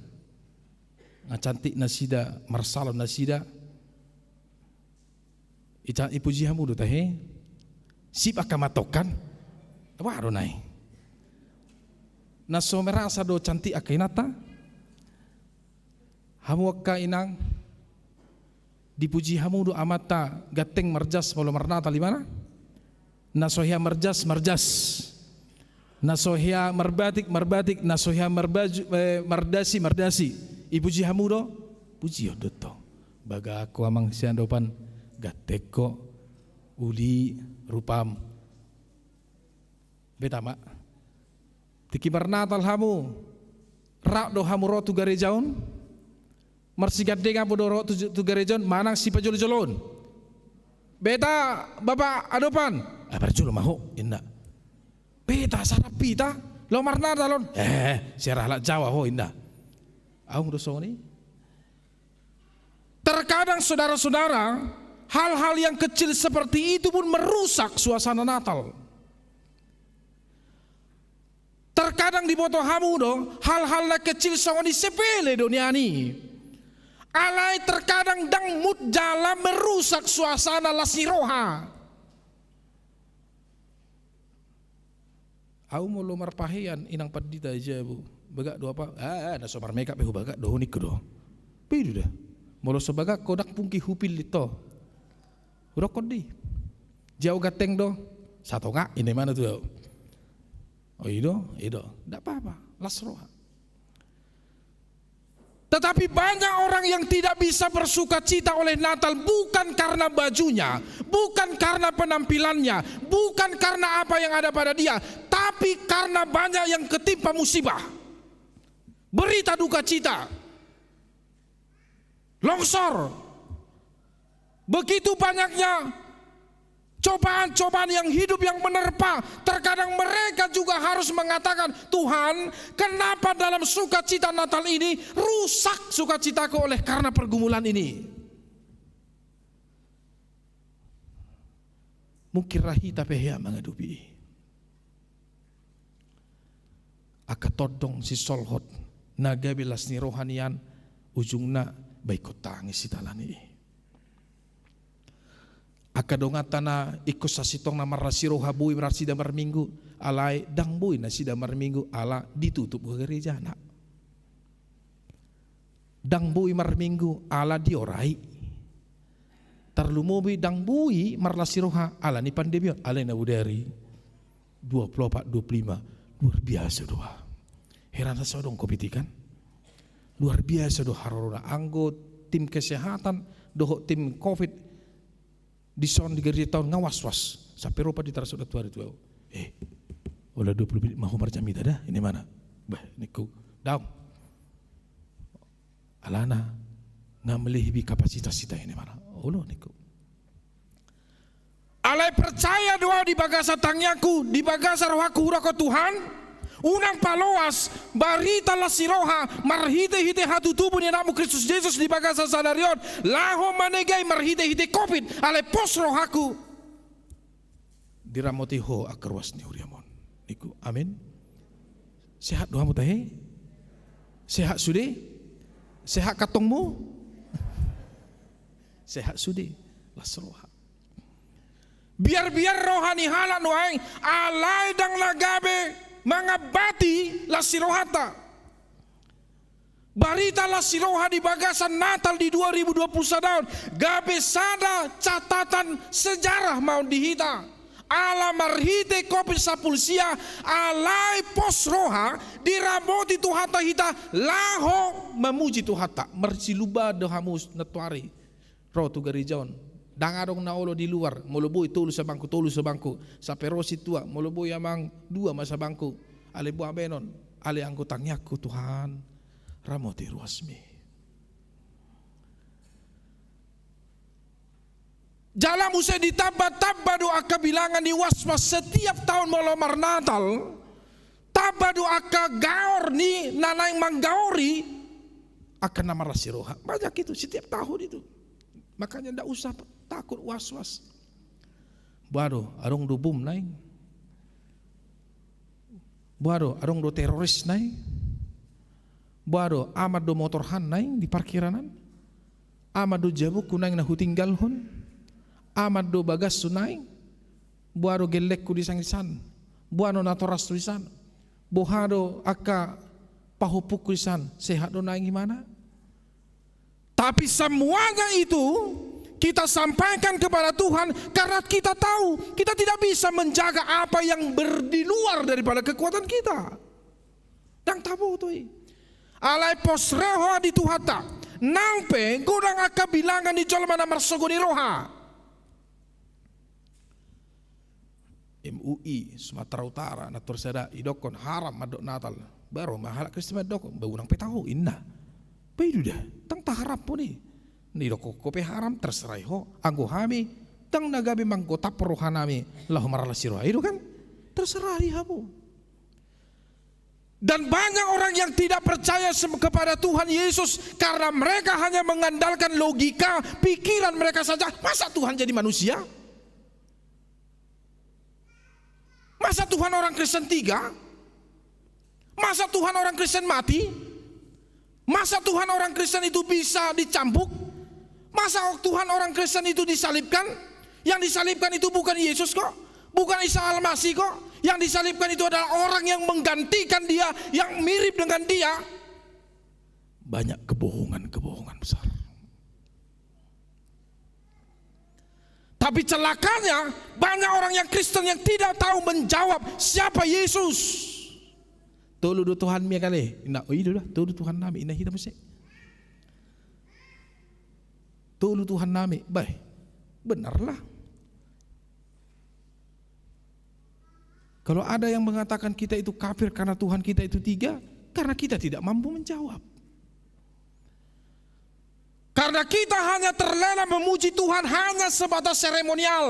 Nga cantik nasida, marsalon nasida. Ica-, ipuji hamu do tahe? Sip angka matongkan? Boha do nai? Na so merasa do cantik angka inanta? Hamu angka inang, dipuji hamu do amanta ganteng marjas molo marnatal, i ma na? Na so hea marjas, marjas. Na so hea marbatik, marbatik. Na so hea marbaju, eh, mardasi, mardasi. Ipuji hamu do? Pujion do tong. Bagak ho amang sian dopan, ganteng ho, uli rupam. Beta ma. Tingki marnatal hamu, rap do hamu ro tu gareja on? Marsigandengan do ro tu, tu gareja on, manang sipajolojoloon? Beta, Bapak Adopan. Eh, parjolo ma ho, inna. Beta, asa rap hita, laho marnatal on. Eh, sian halak Jawa ho, inna. Adong do songon i. Terkadang, saudara-saudara, hal-hal yang kecil seperti itu pun merusak suasana Natal. Terkadang, diboto hamu do, hal-hal na kecil songon i, sepele do nian i. Alai terkadang ndang mood jala merusak suasana las ni roha. Au molo marpahean inang pandita i jabu, bagak do apa? Ah, na so marmekap pe hubagak do, ningku do. Pidu da. Molo so bagak ho, ndang mungkin hupillit ho. Hudokkon do i. Jau ganteng do, satonga, inna i ma na tu au. O, i do, i do. Ndak apa-apa, las roha. Tetapi banyak orang yang tidak bisa bersukacita oleh Natal bukan karena bajunya, bukan karena penampilannya, bukan karena apa yang ada pada dia, tapi karena banyak yang ketimpa musibah. Berita duka cita. Longsor. Begitu banyaknya cobaan-cobaan yang hidup yang menerpa, terkadang mereka juga harus mengatakan, "Tuhan, kenapa dalam sukacita Natal ini rusak sukacitaku oleh karena pergumulan ini?" Mungkin ra hita pe hea mangadopi i. Angka tondong sisolhot na gabe las ni roha nian, ujungna baen tangis hita alani i. Angka donganta na ingkon sasintongna marlas ni roha, boi nasida marminggu, alai ndang boi nasida marminggu ala ditutup gerejana. Ndang boi marminggu ala diorai. Tarlumobi ndang boi marlas ni roha ala ni pandemi on, alai na bodari dua puluh opat, dua puluh lima, luar biasa do. Heran, asa adong covid i kan? Luar biasa do harorona. Anggo tim kesehatan dohot tim covid dison di gereja on nga was-was. Sampe ro pandita ra sodat tu ari tu au. "Eh, ola dua puluh menit ma ho marjamita da," inna i ma na. "Bah," ningku, "daong. Alana nga melebihi kapasitas hita," inna i ma na. "Olo," ningku. Alai percaya do au di bagasan tangiangku, di bagasan rohangku hudokkon, "Tuhan, unang paloas barita las ni roha marhite-hite hatutubu ni Anakmu Kristus Jesus di bagasan sadari on, laho manegai marhite-hite covid, alai pos rohangku diramoti Ho angka ruas ni huriam on," ningku. Amin. Sehat do hamu tahe? Sehat sude? Sehat kantongmu? Sehat sude. Las roha. Biar-biar roha ni halak nuaeng, alai ndang na gabe mangambati las ni rohanta. Barita las ni roha di bagasan Natal di dua ribu dua puluh sada on, gabe sada catatan sejarah ma on di hita. Ala marhite covid sampulu sia, alai pos roha, diramoti Tuhanta hita, laho mamuji Tuhanta. Marsiluba do hamu nantoari ro tu gareja on. Ndang adong na olo di luar, molo boi tolu sabangku, tolu sabangku. Sampe ro sintua, molo boi amang, dua ma sabangku. Alai boha baenon, alai anggo tangiangku Tuhan, ramoti ruasmi. Jala muse ditamba-tamba do angka bilangan ni was-was setiap taon molo marnatal, tamba do angka gaor ni na naeng manggaori angka na marlas ni roha. Banyak itu, setiap tahun itu. Makanya ndak usah takut was-was. Boha do, adong do bom naeng. Boha do, adong do teroris naeng. Boha do, aman do motorhan naeng di parkiran an. Aman do jabungku naeng na hutinggalhon. Aman do bagashu naeng. Boha do gellengku di san i san. Boha do natorashu di san. Boha do angka pahompungku di san. Sehat do naeng imana. Tapi semuanya itu kita sampaikan kepada Tuhan karena kita tahu kita tidak bisa menjaga apa yang ber-, di luar daripada kekuatan kita. Ndang tabo tu i. Alai pos roha di Tuhanta. Nang pe godang angka bilangan ni jolma na marsogo ni roha. M U I Sumatera Utara, na torsada, idokkon haram mandok Natal. Baru ma halak Kristen mandok, ba unang pe taho, inna. Ba i do da, ndang taharap pun i. Nidokkon ho pe haram, terserah ho. Anggo hami, ndang na gabe manggotap rohanami, laho marlas ni roha. I do kan? Terserah di hamu. Dan banyak orang yang tidak percaya sem-, kepada Tuhan Yesus karena mereka hanya mengandalkan logika, pikiran mereka saja. Masa Tuhan jadi manusia? Masa Tuhan orang Kristen tiga? Masa Tuhan orang Kristen mati? Masa Tuhan orang Kristen itu bisa dicambuk? Masa Tuhan orang Kristen itu disalibkan? Yang disalibkan itu bukan Yesus kok, bukan Isa Al-Masih kok. Yang disalibkan itu adalah orang yang menggantikan dia, yang mirip dengan dia. Banyak kebohongan-kebohongan besar. Tapi celakanya, banyak orang yang Kristen yang tidak tahu menjawab siapa Yesus. Tolu do Tuhanmi, kale. Inna, oh, i do da, tolu Tuhannami, inna hita muse. Tolu Tuhannami, bae. Benarlah. Kalau ada yang mengatakan kita itu kafir karena Tuhan kita itu tiga, karena kita tidak mampu menjawab. Karena kita hanya terlena memuji Tuhan hanya sebatas seremonial.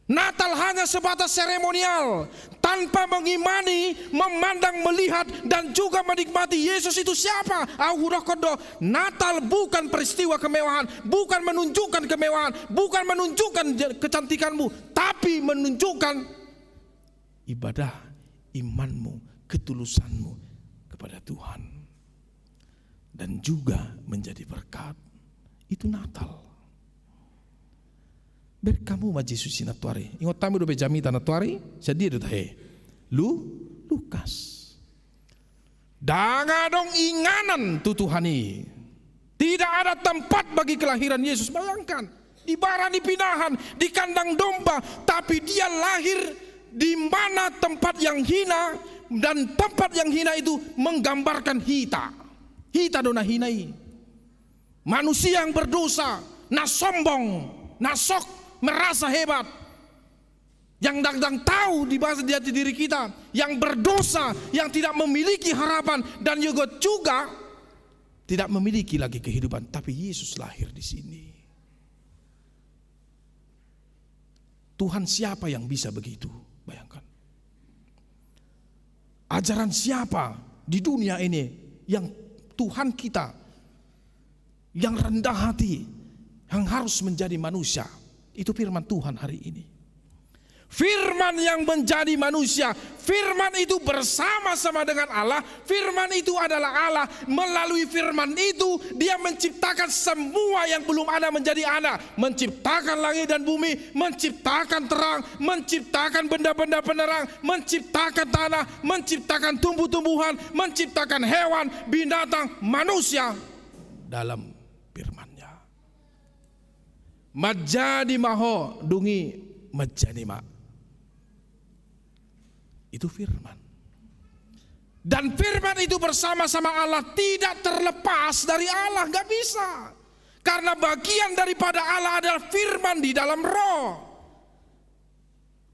Natal hanya sebatas seremonial, tanpa mengimani, memandang, melihat, dan juga menikmati Yesus itu siapa. Au hudokkon do, Natal bukan peristiwa kemewahan, bukan menunjukkan kemewahan, bukan menunjukkan je-, kecantikanmu, tapi menunjukkan ibadah, imanmu, ketulusanmu kepada Tuhan. Dan juga menjadi berkat. Itu Natal. Berek hamu ma Jesus i nantoari. Ingot hami dope jamita nantoari, sadia do tahe? Lu-, Lukas. Ndang adong inganan tu Tuhan i. Tidak ada tempat bagi kelahiran Yesus. Bayangkan, di bara ni pinahan, di kandang domba, tapi dia lahir di mana tempat yang hina, dan tempat yang hina itu menggambarkan hita. Hita do na hina i. Manusia yang berdosa, na sombong, na sok merasa hebat. Yang ndang, ndang tahu di bahasa di hati diri kita, yang berdosa, yang tidak memiliki harapan, dan juga, juga tidak memiliki lagi kehidupan. Tapi Yesus lahir di sini. Tuhan siapa yang bisa begitu? Bayangkan. Ajaran siapa di dunia ini yang Tuhan kita yang rendah hati, yang harus menjadi manusia? Itu firman Tuhan hari ini. Firman yang menjadi manusia, Firman itu bersama-sama dengan Allah, Firman itu adalah Allah. Melalui Firman itu, Dia menciptakan semua yang belum ada menjadi ada, menciptakan langit dan bumi, menciptakan terang, menciptakan benda-benda penerang, menciptakan tanah, menciptakan tumbuh-tumbuhan, menciptakan hewan, binatang, manusia dalam Firman-Nya. Manjadi ma ho, dung i manjadi ma. Itu Firman. Dan Firman itu bersama-sama Allah, tidak terlepas dari Allah, nggak bisa. Karena bagian daripada Allah adalah Firman di dalam roh.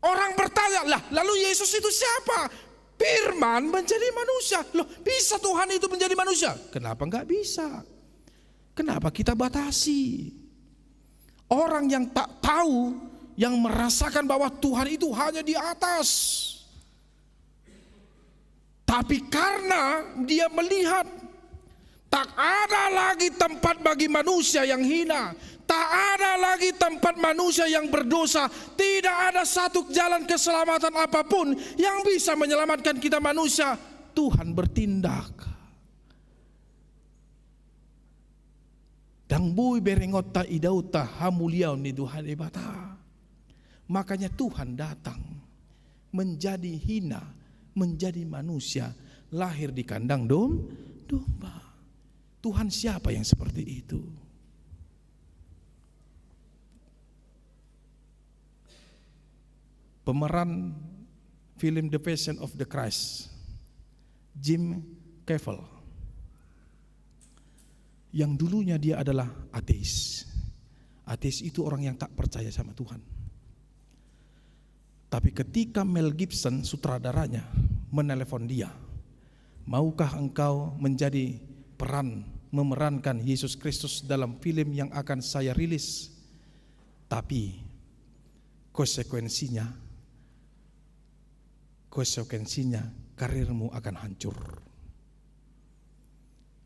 Orang bertanya, "Lah, lalu Yesus itu siapa?" Firman menjadi manusia. Loh, bisa Tuhan itu menjadi manusia? Kenapa nggak bisa? Kenapa kita batasi? Orang yang tak tahu, yang merasakan bahwa Tuhan itu hanya di atas. Tapi karena dia melihat, tak ada lagi tempat bagi manusia yang hina, tak ada lagi tempat manusia yang berdosa, tidak ada satu jalan keselamatan apapun yang bisa menyelamatkan kita manusia. Tuhan bertindak. Ndang boi berengonta idaonta hamuliaon ni Tuhan Debata. Makanya Tuhan datang menjadi hina, menjadi manusia, lahir di kandang dom-, domba. Tuhan siapa yang seperti itu? Pemeran film The Passion of the Christ, Jim Caviezel, yang dulunya dia adalah ateis. Ateis itu orang yang tak percaya sama Tuhan. Tapi ketika Mel Gibson, sutradaranya, menelepon dia, "Maukah engkau menjadi peran, memerankan Yesus Kristus dalam film yang akan saya rilis?" Tapi konsekuensinya, konsekuensinya karirmu akan hancur.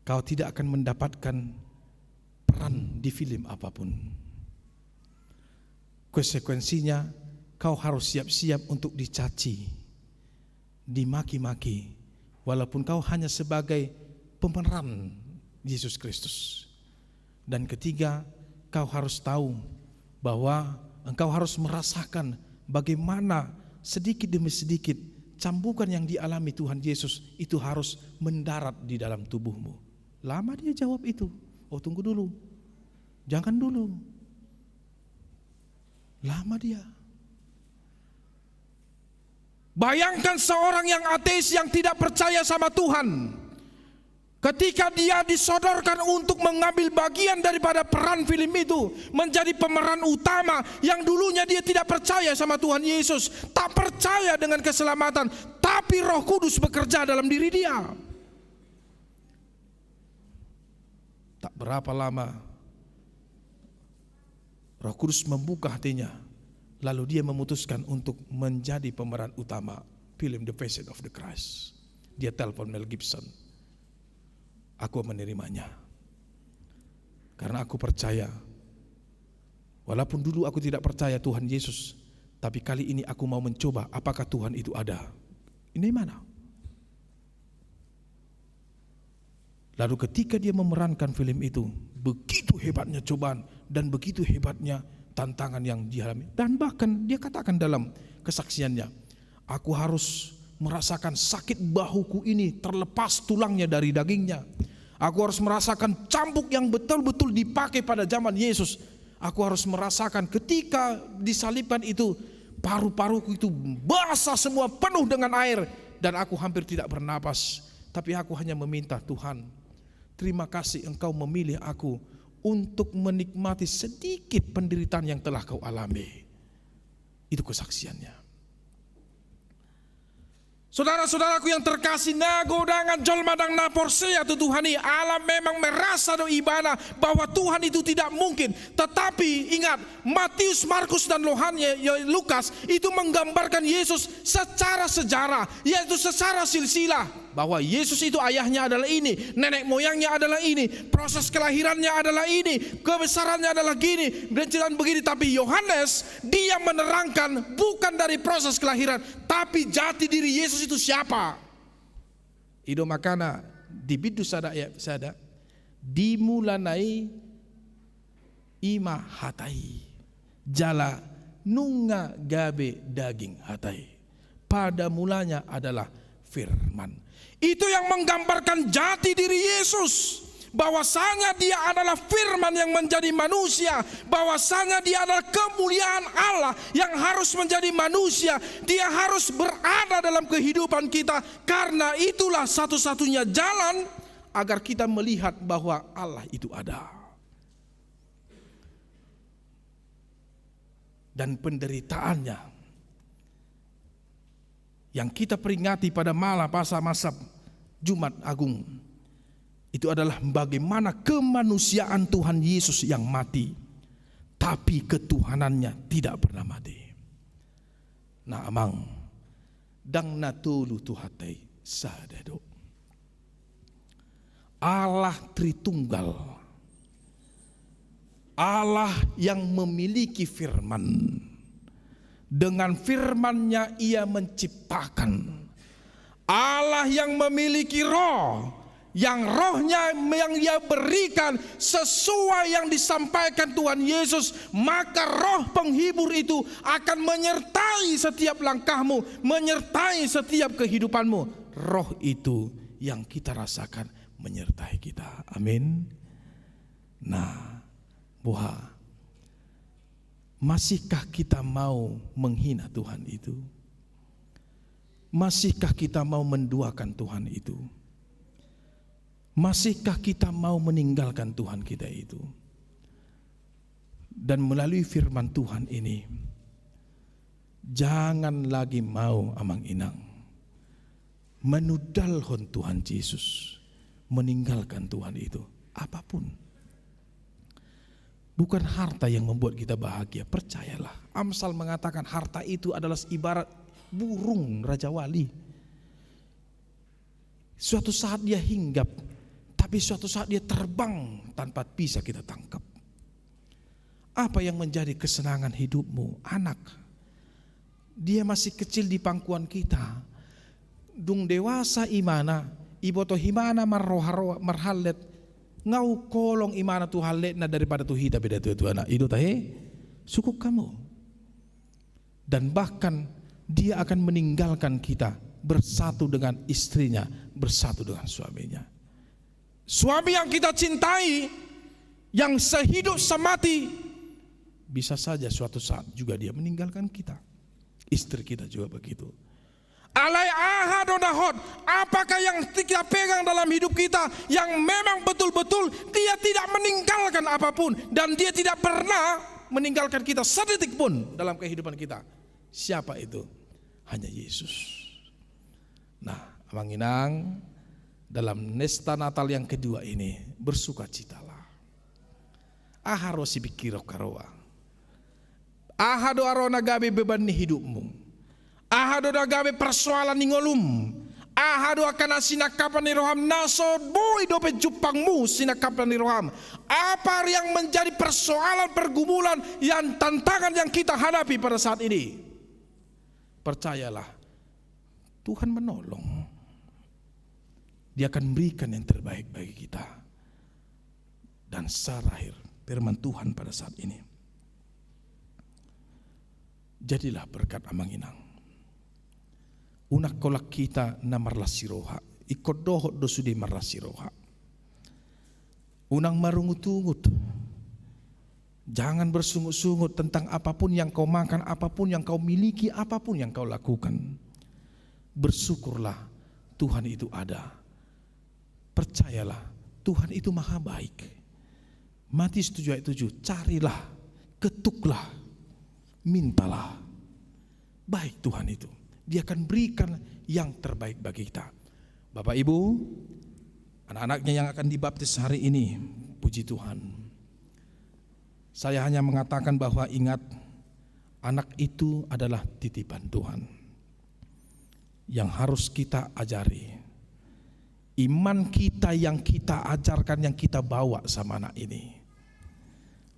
Kau tidak akan mendapatkan peran di film apapun. Konsekuensinya, kau harus siap-siap untuk dicaci, dimaki-maki, walaupun kau hanya sebagai pemeran Yesus Kristus. Dan ketiga, kau harus tahu bahwa engkau harus merasakan bagaimana sedikit demi sedikit cambukan yang dialami Tuhan Yesus itu harus mendarat di dalam tubuhmu. Lama dia jawab itu. "Oh, tunggu dulu. Jangan dulu." Lama dia. Bayangkan seorang yang ateis, yang tidak percaya sama Tuhan. Ketika dia disodorkan untuk mengambil bagian daripada peran film itu, menjadi pemeran utama, yang dulunya dia tidak percaya sama Tuhan Yesus, tak percaya dengan keselamatan, tapi Roh Kudus bekerja dalam diri dia. Tak berapa lama, Roh Kudus membuka hatinya, lalu dia memutuskan untuk menjadi pemeran utama film The Passion of the Christ. Dia telepon Mel Gibson. "Aku menerimanya. Karena aku percaya. Walaupun dulu aku tidak percaya Tuhan Yesus, tapi kali ini aku mau mencoba apakah Tuhan itu ada." Ini mana? Lalu ketika dia memerankan film itu, begitu hebatnya cobaan dan begitu hebatnya tantangan yang dialami. Dan bahkan dia katakan dalam kesaksiannya, "Aku harus merasakan sakit bahuku ini terlepas tulangnya dari dagingnya. Aku harus merasakan cambuk yang betul-betul dipakai pada zaman Yesus. Aku harus merasakan ketika disalibkan itu, paru-paruku itu basah semua, penuh dengan air, dan aku hampir tidak bernapas. Tapi aku hanya meminta, Tuhan, terima kasih Engkau memilih aku untuk menikmati sedikit penderitaan yang telah Kau alami." Itu kesaksiannya. Saudara-saudaraku yang terkasih, na godangan jolma ndang na porsea tu Tuhan i, ala memang merasa do ibana bahwa Tuhan itu tidak mungkin. Tetapi ingat, Matius, Markus, dan Lohan-, ya, ya, Lukas itu menggambarkan Yesus secara sejarah, yaitu secara silsilah. Bahwa Yesus itu ayahnya adalah ini, nenek moyangnya adalah ini, proses kelahirannya adalah ini, kebesarannya adalah gini, dan cerita begini. Tapi Yohanes, dia menerangkan bukan dari proses kelahiran, tapi jati diri Yesus itu siapa. I do makana di Bindu sada ayat sada, di mulana i i ma Hata i, jala nunga gabe daging Hata i. Pada mulanya adalah Firman. Itu yang menggambarkan jati diri Yesus. Bahwasanya Dia adalah Firman yang menjadi manusia, bahwasanya Dia adalah kemuliaan Allah yang harus menjadi manusia, Dia harus berada dalam kehidupan kita, karena itulah satu-satunya jalan agar kita melihat bahwa Allah itu ada. Dan penderitaannya yang kita peringati pada malam masa-masa Jumat Agung, itu adalah bagaimana kemanusiaan Tuhan Yesus yang mati, tapi ketuhanannya tidak pernah mati. Nah, amang, ndang na tolu Tuhanta i, sada do. Allah Tritunggal. Allah yang memiliki firman. Dengan firman-Nya Ia menciptakan. Allah yang memiliki roh, yang roh-Nya yang Ia berikan sesuai yang disampaikan Tuhan Yesus, maka roh penghibur itu akan menyertai setiap langkahmu, menyertai setiap kehidupanmu. Roh itu yang kita rasakan menyertai kita. Amin. Nah, boha, masihkah kita mau menghina Tuhan itu? Masihkah kita mau menduakan Tuhan itu? Masihkah kita mau meninggalkan Tuhan kita itu? Dan melalui firman Tuhan ini, jangan lagi mau, amang inang, menudalhon Tuhan Yesus, meninggalkan Tuhan itu, apapun. Bukan harta yang membuat kita bahagia, percayalah. Amsal mengatakan harta itu adalah ibarat burung rajawali. Suatu saat dia hinggap, tapi suatu saat dia terbang tanpa bisa kita tangkap. Apa yang menjadi kesenangan hidupmu? Anak. Dia masih kecil di pangkuan kita. Dung dewasa imana, iboto imana marroha-roha, marhallet. Nga huholong imana tu halletna daripada tu hita pe da tuatua na. I do tahe? Sukuk hamu. Dan bahkan dia akan meninggalkan kita, bersatu dengan istrinya, bersatu dengan suaminya. Suami yang kita cintai, yang sehidup semati, bisa saja suatu saat juga dia meninggalkan kita. Istri kita juga begitu. Alai aha do na hot? Apakah yang kita pegang dalam hidup kita yang memang betul-betul dia tidak meninggalkan apapun dan dia tidak pernah meninggalkan kita sedetik pun dalam kehidupan kita? Siapa itu? Hanya Yesus. Nah, amang inang, dalam pesta Natal yang kedua ini, bersukacitalah. Aha ro sipingkiron haroa? Aha do ro na gabe beban ni hidupmu? Aha do na gabe persoalan ni ngolum? Aha do angka na sinangkapan ni roham na so boi dope jumpangmu sinangkapan ni roham? Apa yang menjadi persoalan, pergumulan, yang tantangan yang kita hadapi pada saat ini? Percayalah, Tuhan menolong. Dia akan berikan yang terbaik bagi kita. Dan terakhir, firman Tuhan pada saat ini. Jadilah berkat, amang inang. Unang holan hita na marlas ni roha. Ingkon dohot do sude marlas ni roha. Unang marungutungut. Jangan bersungut-sungut tentang apapun yang kau makan, apapun yang kau miliki, apapun yang kau lakukan. Bersyukurlah, Tuhan itu ada. Percayalah, Tuhan itu maha baik. Matius tujuh ayat tujuh, carilah, ketuklah, mintalah. Baik Tuhan itu. Dia akan berikan yang terbaik bagi kita. Bapak Ibu, anak-anaknya yang akan dibaptis hari ini, puji Tuhan. Saya hanya mengatakan bahwa ingat, anak itu adalah titipan Tuhan yang harus kita ajari. Iman kita yang kita ajarkan, yang kita bawa sama anak ini.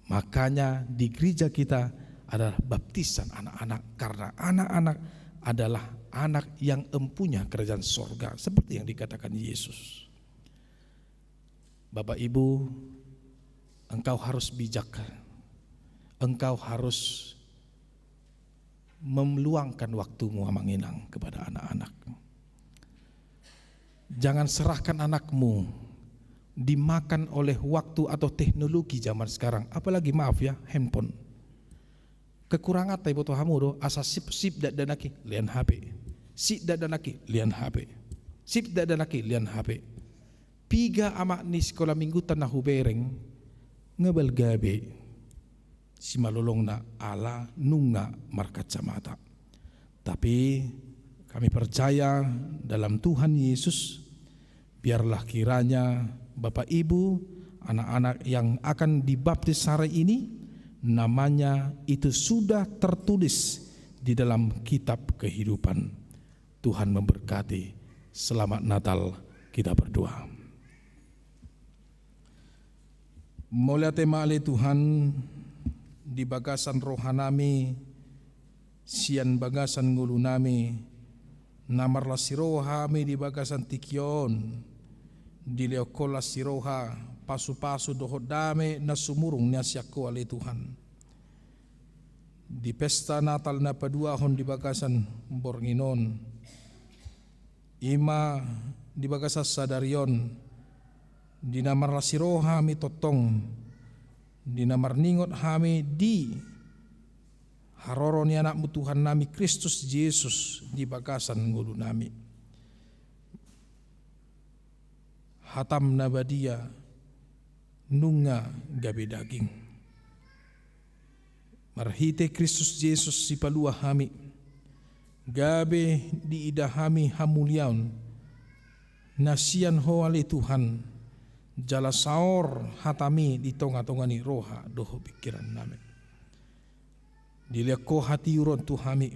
Makanya di gereja kita adalah baptisan anak-anak, karena anak-anak adalah anak yang empunya kerajaan sorga, seperti yang dikatakan Yesus. Bapak Ibu, engkau harus bijak, engkau harus meluangkan waktumu, Amang Inang, kepada anak-anak. Jangan serahkan anakmu dimakan oleh waktu atau teknologi zaman sekarang, apalagi, maaf ya, handphone. Kekuranganta, iboto hamu do, asa sip, sip dakdanak i, lean H P. Sip dakdanak i, lean H P. Sip dakdanak i, lean H P. Piga amak ni sikola mingguta na hubereng, nga balga be simalolongna ala nunga markacamata. Tapi kami percaya dalam Tuhan Yesus, biarlah kiranya Bapak Ibu, anak-anak yang akan dibaptis hari ini, namanya itu sudah tertulis di dalam kitab kehidupan. Tuhan memberkati. Selamat Natal kita berdua. Mauliate ma ale Tuhan, di bagasan rohanami, sian bagasan ngolunami, na marlas ni roha hami di bagasan tingki on, dilehon Ho las ni roha, pasupasu dohot dame na sumurung na sian Ho ale Tuhan. Di pesta Natal na paduahon di bagasan borngin on, i ma di bagasan sadari on, di na marlas ni roha hami tongtong, di na marningot hami di haroro ni Anakmu Tuhannami Kristus Jesus di bagasan ngolunami. Hatam na badia nunga gabe daging. Marhite Kristus Jesus sipalua hami, gabe diida hami hamuliaon na sian Ho ale Tuhan, jala saor hatami di tonga-tonga ni roha dohot pingkirannami. Dilehon Ho hatiuron tu hami,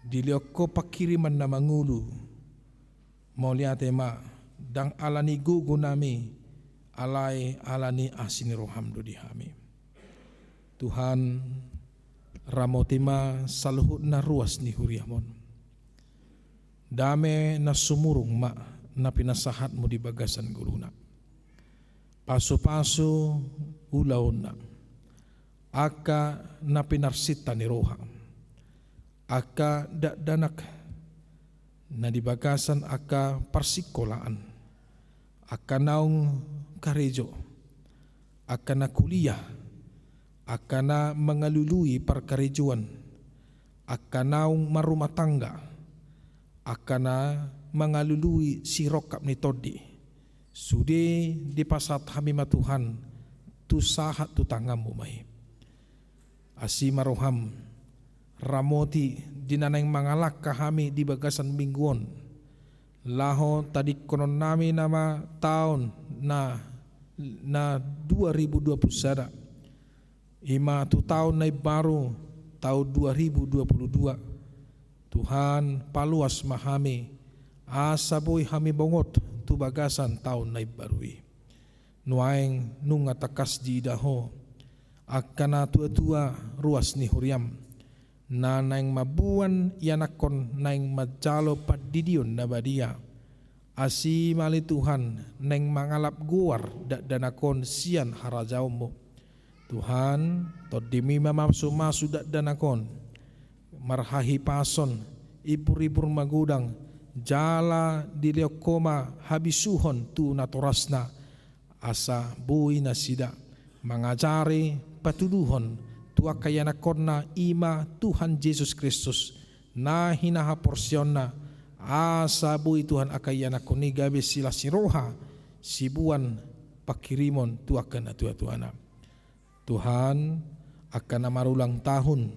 dilehon Ho panghirimon na mangolu. Mauliate ma, ndang ala ni gogonami, alai ala ni asi ni roham do di hami. Tuhan, ramoti ma saluhutna ruas ni huriam on. Dame na sumurung ma na pinasahatmu di bagasan ngoluna. Pasupasu ulaonna, angka na pinarsinta ni roha, angka dakdanak na di bagasan angka parsikolaan, angka naung karejo, angka na kuliah, angka na mangalului parkarejoan, angka naung marrumah tangga, angka na mangalului sirongkap ni tondi, sude dipasahat hami ma Tuhan, tu sahat tu tanganmu ma i. Asi ma roham, ramoti di na naeng mangalangka hami di bagasan minggu on, laho tadingkononnami nama taon na, na dua ribu dua puluh sada, i ma tu taon na imbaru, taon dua ribu dua puluh dua. Tuhan, paluas ma hami, asa boi hami bongot tu bagasan taon na imbaru i. Nuaeng nunga tangkas diida Ho angka na tua-tua ruas ni huriam, na naeng mamboan ianakhon naeng manjalo pandidion na badia. Asi ma ale Tuhan, naeng mangalap goar dakdanak on sian harajaonmu. Tuhan, tondimi ma masu-masu dakdanak on, marhahipason, ibur-ibur magodang, jala dilehon Ho ma habisuhon tu natorasna, asa boi nasida mangajari, patuduhon tu angka ianakhonna, i ma Tuhan Jesus Kristus, na hinahaporseaonna, asa boi Tuhan angka ianakhon i gabe silas ni roha, siboan panghirimon tu angka na tua-tuana. Tuhan, angka na marulang tahun,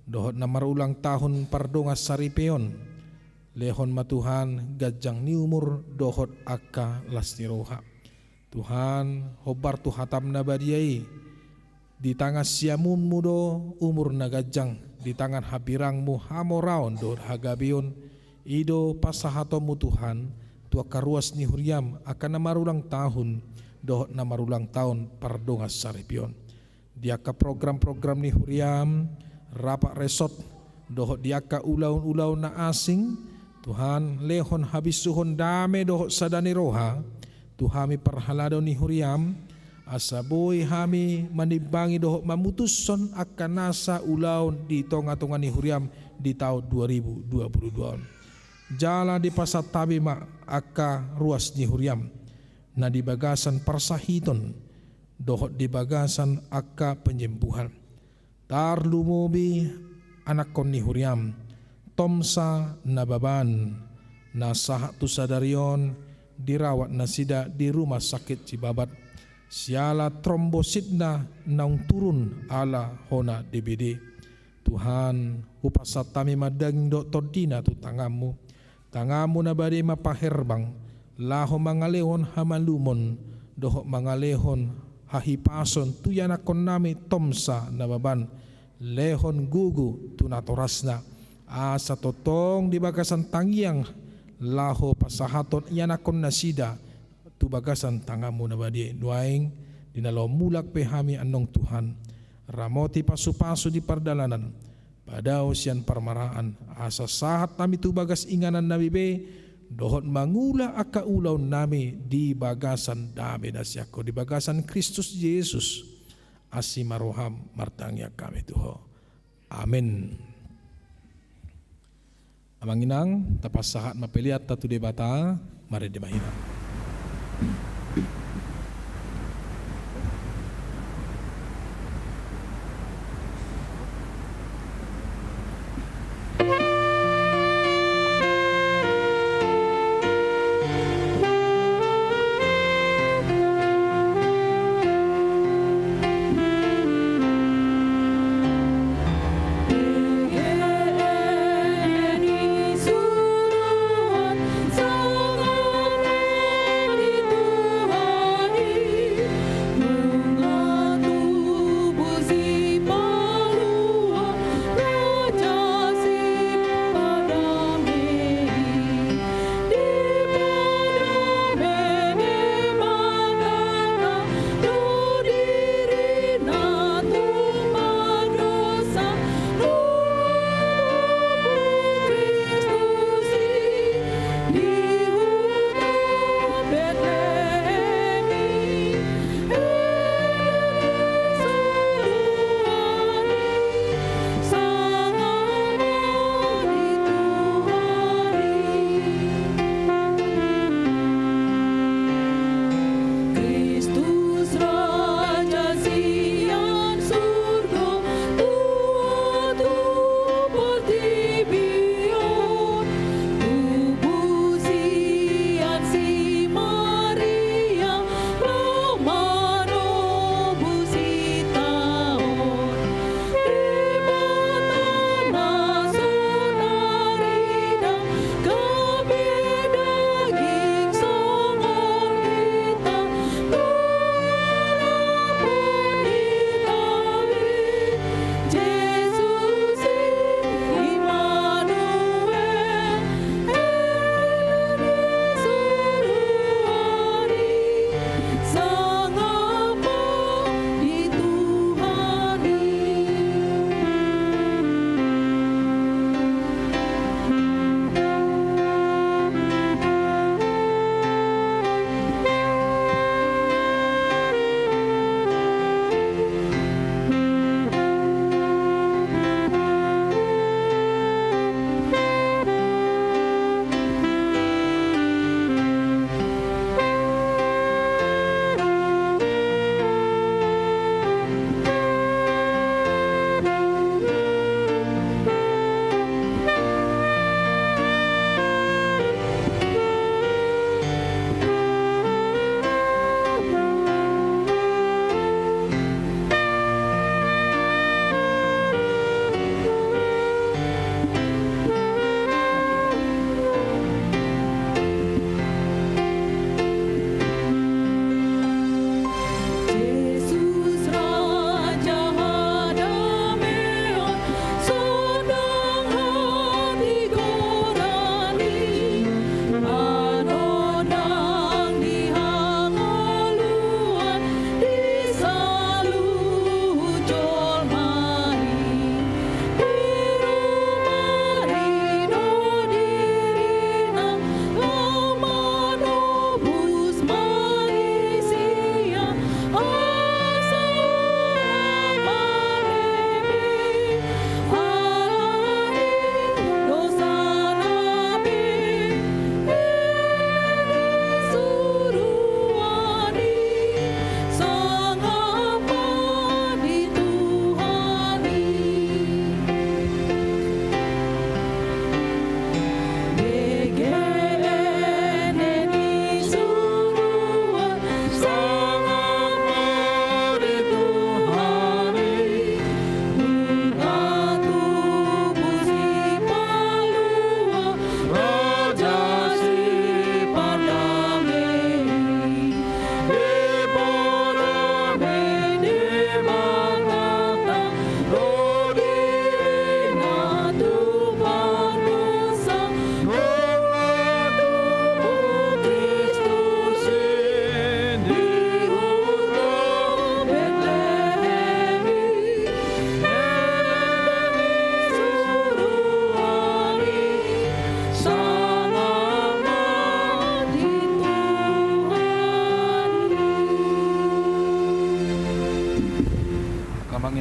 dohot na marulang tahun pardongansaripeon, lehon ma Tuhan ganjang ni umur dohot angka las ni roha. Tuhan, hombar tu hataM na badia i, di tangan siamunMu do umur na ganjang, di tangan hambirangMu hamoraon dohot hagabeon, i do pasahatonMu Tuhan, tu angka ruas ni huriaM, angka na marulang tahun, dohot na marulang tahun pardongansaripeon. Di angka program-program ni huriaM, rapat resort, dohot di angka ulaon-ulaon na asing, Tuhan, lehon habisuhon dame dohot sada ni roha, tu hami parhalado ni huriaM, asa boi hami manimbangi dohot mamutushon angka nasa ulaon di tonga-tonga ni huriaM di taon dua ribu dua puluh dua on. Jala dipasahat hami ma angka ruas ni huriaM, na di bagasan parsahiton, dohot di bagasan angka penyembuhan. Tarlumobi anakkon ni huriaM, Tomsa Nababan, na sahat tu sadari on dirawat nasida di rumah sakit Cibabat, siala trombositna naung turun ala hona D B D. Tuhan, hupasahat hami ma daging dohot tondina tu tanganMu. TanganMu na badia i ma paherbang, laho mangalehon hamalumon, dohot mangalehon hahipason tu ianakkonnami Tomsa Nababan, lehon gogo tu natorasna, asa tongtong di bagasan tangiang, laho pasahathon ianakkon nasida, tu bagasan tanganMu na badia i. Nuaeng, di na laho mulak pe hami annon Tuhan, ramoti pasupasu di pardalanan, padao sian parmaraan, asa sahat hami tu bagas inganannami be, dohot mangula angka ulaonnami di bagasan dame na sian Ho, di bagasan Kristus Jesus, asi ma rohaM, martangiang hami tu Ho. Amen. Amang inang, tapasahat ma peleanta tu Debata, marende ma hita.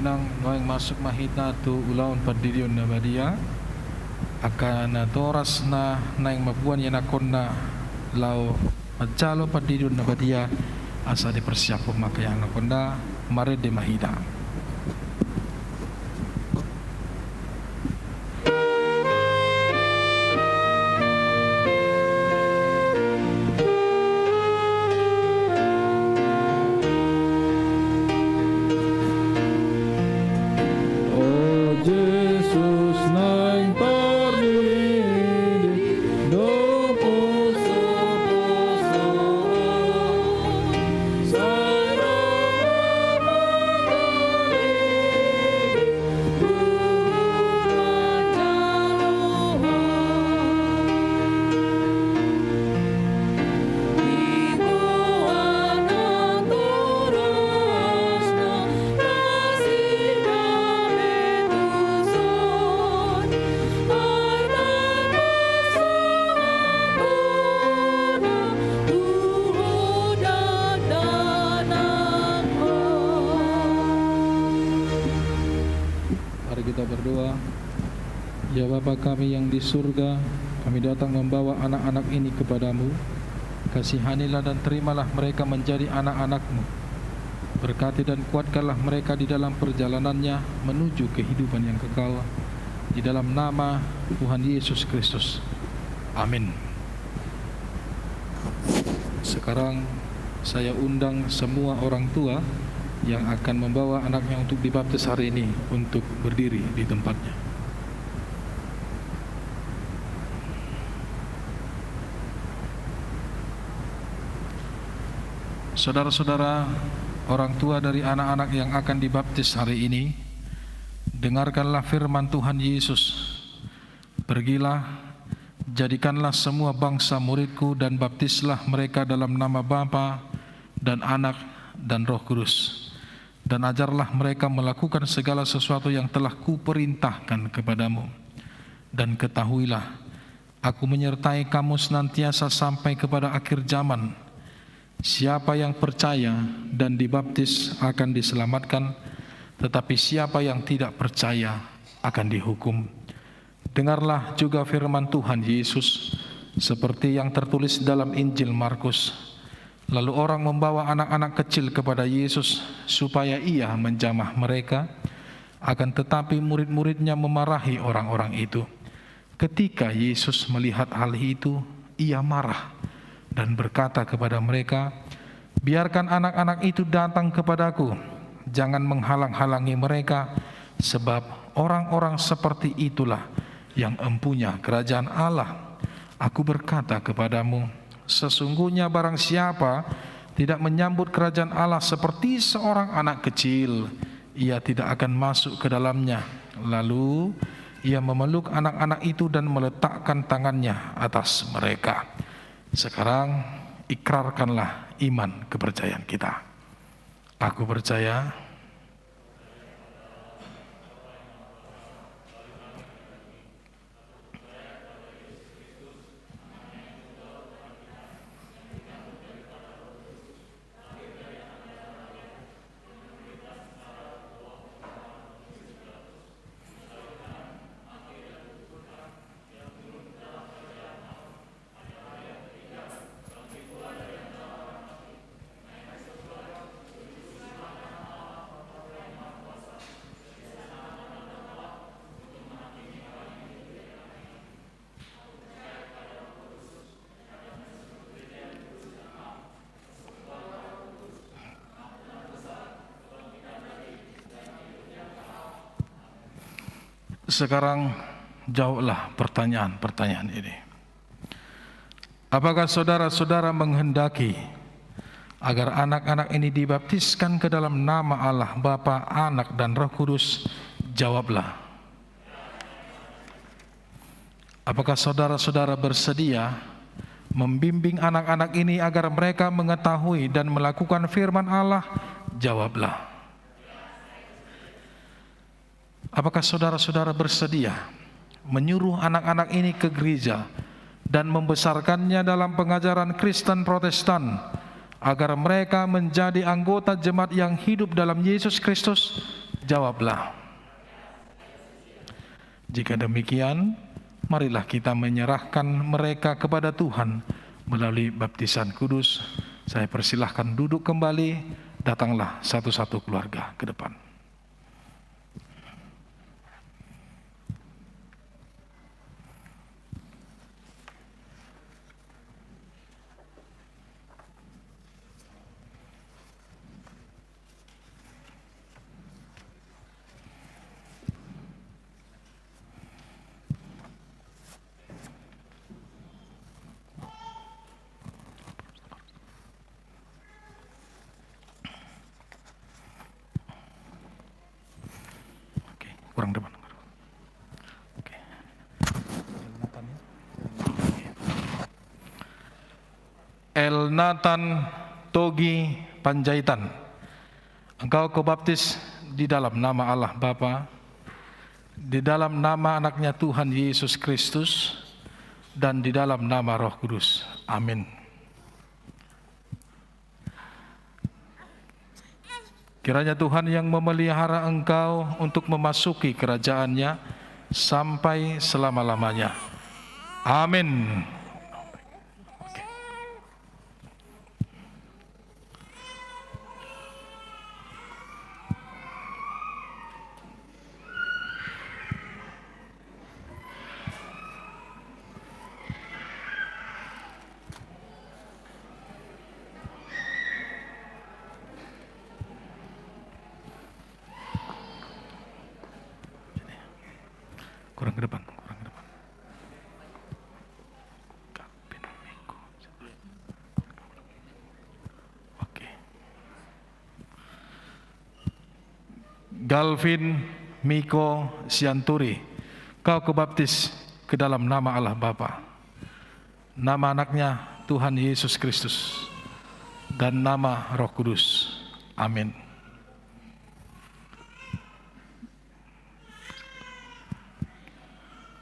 Nang nuaeng masuk ma hita tu ulaon pandidion na badia, angka natoras na naeng mamboan ianakhonna laho manjalo pandidion na badia, asa dipersiaphon ma angka ianakhonna, marende ma hita. Mari kita berdoa. Ya Bapa kami yang di surga, kami datang membawa anak-anak ini kepada-Mu. Kasihanilah dan terimalah mereka menjadi anak-anak-Mu. Berkati dan kuatkanlah mereka di dalam perjalanannya menuju kehidupan yang kekal. Di dalam nama Tuhan Yesus Kristus. Amin. Sekarang saya undang semua orang tua yang akan membawa anaknya untuk dibaptis hari ini untuk berdiri di tempatnya. Saudara-saudara, orang tua dari anak-anak yang akan dibaptis hari ini, dengarkanlah firman Tuhan Yesus. Pergilah, jadikanlah semua bangsa murid-Ku dan baptislah mereka dalam nama Bapa dan Anak dan Roh Kudus. Dan ajarlah mereka melakukan segala sesuatu yang telah Kuperintahkan kepadamu. Dan ketahuilah, Aku menyertai kamu senantiasa sampai kepada akhir zaman. Siapa yang percaya dan dibaptis akan diselamatkan, tetapi siapa yang tidak percaya akan dihukum. Dengarlah juga firman Tuhan Yesus, seperti yang tertulis dalam Injil Markus. Lalu orang membawa anak-anak kecil kepada Yesus, supaya Ia menjamah mereka. Akan tetapi murid-murid-Nya memarahi orang-orang itu. Ketika Yesus melihat hal itu, Ia marah dan berkata kepada mereka, "Biarkan anak-anak itu datang kepada-Ku, jangan menghalang-halangi mereka, sebab orang-orang seperti itulah yang empunya kerajaan Allah. Aku berkata kepadamu, sesungguhnya barang siapa tidak menyambut kerajaan Allah seperti seorang anak kecil, ia tidak akan masuk ke dalamnya." Lalu Ia memeluk anak-anak itu dan meletakkan tangan-Nya atas mereka. Sekarang, ikrarkanlah iman kepercayaan kita. Aku percaya. Sekarang jawablah pertanyaan-pertanyaan ini. Apakah saudara-saudara menghendaki agar anak-anak ini dibaptiskan ke dalam nama Allah, Bapa, Anak, dan Roh Kudus? Jawablah. Apakah saudara-saudara bersedia membimbing anak-anak ini agar mereka mengetahui dan melakukan firman Allah? Jawablah. Apakah saudara-saudara bersedia menyuruh anak-anak ini ke gereja dan membesarkannya dalam pengajaran Kristen Protestan, agar mereka menjadi anggota jemaat yang hidup dalam Yesus Kristus? Jawablah. Jika demikian, marilah kita menyerahkan mereka kepada Tuhan melalui baptisan kudus. Saya persilahkan duduk kembali, datanglah satu-satu keluarga ke depan. Oke, kurang depan. Oke. Elnatan Togi Panjaitan. Engkau kubaptis di dalam nama Allah Bapa, di dalam nama Anaknya Tuhan Yesus Kristus, dan di dalam nama Roh Kudus. Amin. Kiranya Tuhan yang memelihara engkau untuk memasuki kerajaan-Nya sampai selama-lamanya. Amin. Kurang ke depan, kurang ke depan. Oke. Galvin Miko Sianturi, kau kubaptis ke dalam nama Allah Bapa, nama Anaknya Tuhan Yesus Kristus, dan nama Roh Kudus. Amin.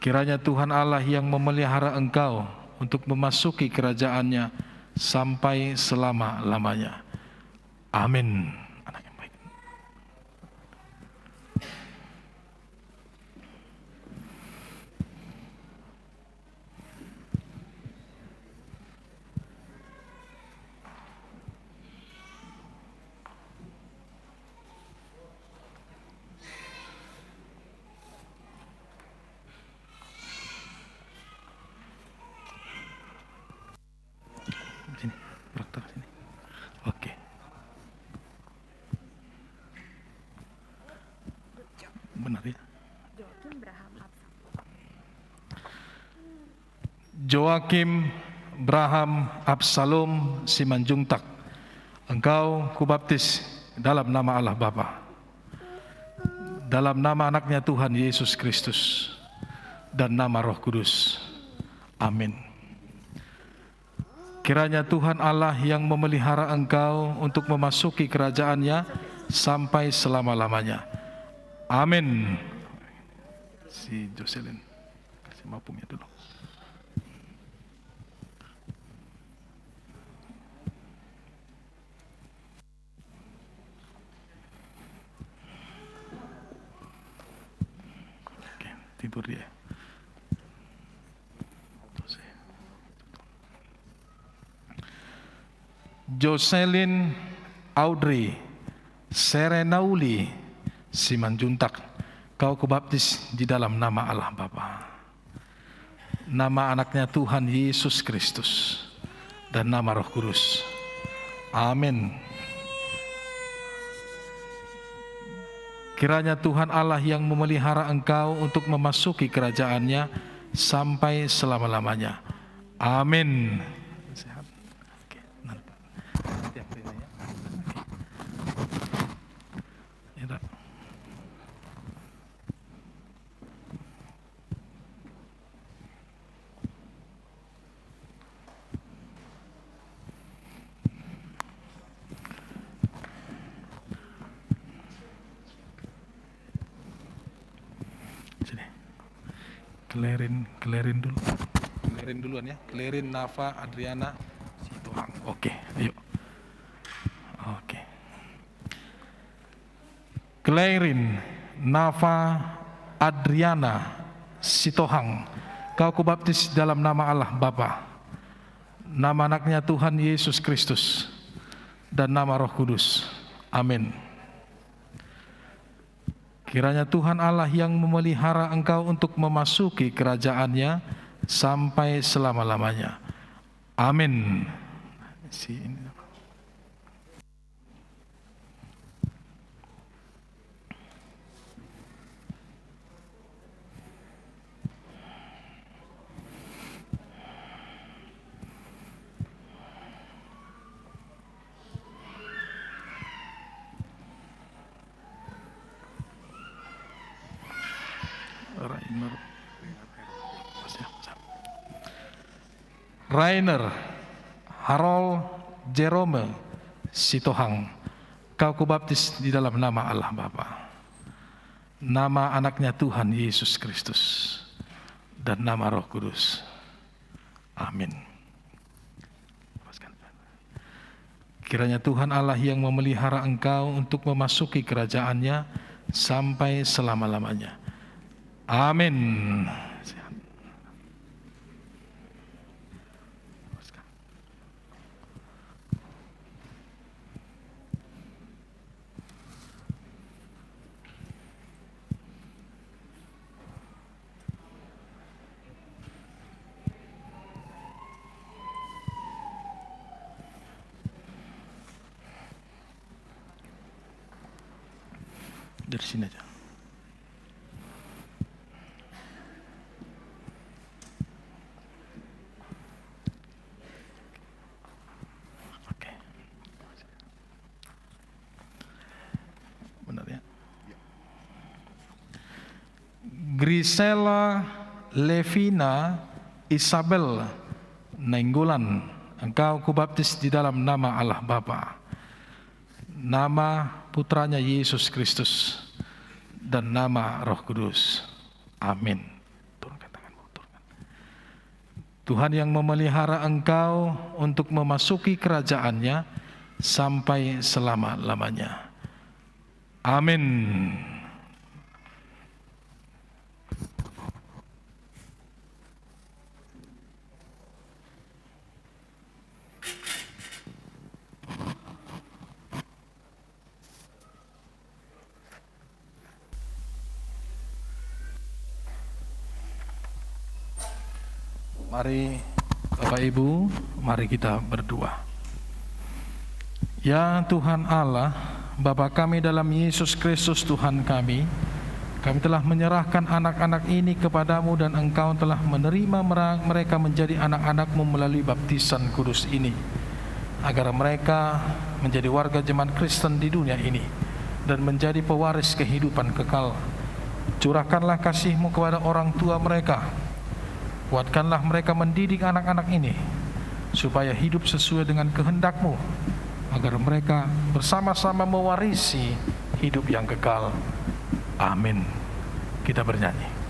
Kiranya Tuhan Allah yang memelihara engkau untuk memasuki kerajaan-Nya sampai selama-lamanya. Amin. Anak yang baik. Sini, praktek sini. Oke. Benar ya? Joachim Braham Absalom Simanjuntak, engkau kubaptis dalam nama Allah Bapa, dalam nama Anaknya Tuhan Yesus Kristus, dan nama Roh Kudus. Amin. Kiranya Tuhan Allah yang memelihara engkau untuk memasuki kerajaan-Nya sampai selama-lamanya. Amin. Si Jocelyn, kasih mapum ya dulu. Oke, tidur dia. Jocelyn Audrey Serenauli Simanjuntak, kau kubaptis di dalam nama Allah Bapa, nama Anaknya Tuhan Yesus Kristus, dan nama Roh Kudus. Amin. Kiranya Tuhan Allah yang memelihara engkau untuk memasuki kerajaan-Nya sampai selama-lamanya. Amin. Sehat. Oke, nanti. Tiap hari ya. Oke. Ya, Dok. Sini. Klerin, Klerin dulu. Klerin duluan ya. Klerin, Nafa, Adriana, Sitohang. Oke, ayo. Oke. Lairin, Nafa, Adriana Sitohang, engkau kubaptis di dalam nama Allah Bapa, nama Anaknya Tuhan Yesus Kristus, dan nama Roh Kudus. Amin. Kiranya Tuhan Allah yang memelihara engkau untuk memasuki kerajaan-Nya sampai selama-lamanya. Amin. Si ini. Rainer. Rainer Harold Jerome Sitohang, engkau kubaptis di dalam nama Allah Bapa, nama Anaknya Tuhan Yesus Kristus, dan nama Roh Kudus. Amin. Kiranya Tuhan Allah yang memelihara engkau untuk memasuki kerajaan-Nya sampai selama-lamanya. Amin. Dari sini aja. Oke. Benar ya? Grisela Levina Isabel Nainggolan, engkau kubaptis di dalam nama Allah Bapa, nama Putranya Yesus Kristus, dan nama Roh Kudus. Amin. Turunkan tanganmu, turunkan. Tuhan yang memelihara engkau untuk memasuki kerajaan-Nya sampai selama-lamanya. Amin. Mari, Bapak Ibu, mari kita berdoa. Ya Tuhan Allah, Bapa kami dalam Yesus Kristus Tuhan kami, kami telah menyerahkan anak-anak ini kepada-Mu dan Engkau telah menerima mera-, mereka menjadi anak-anak-Mu melalui baptisan kudus ini, agar mereka menjadi warga jemaat Kristen di dunia ini dan menjadi pewaris kehidupan kekal. Curahkanlah kasih-Mu kepada orang tua mereka. Kuatkanlah mereka mendidik anak-anak ini, supaya hidup sesuai dengan kehendak-Mu, agar mereka bersama-sama mewarisi hidup yang kekal. Amin. Kita bernyanyi.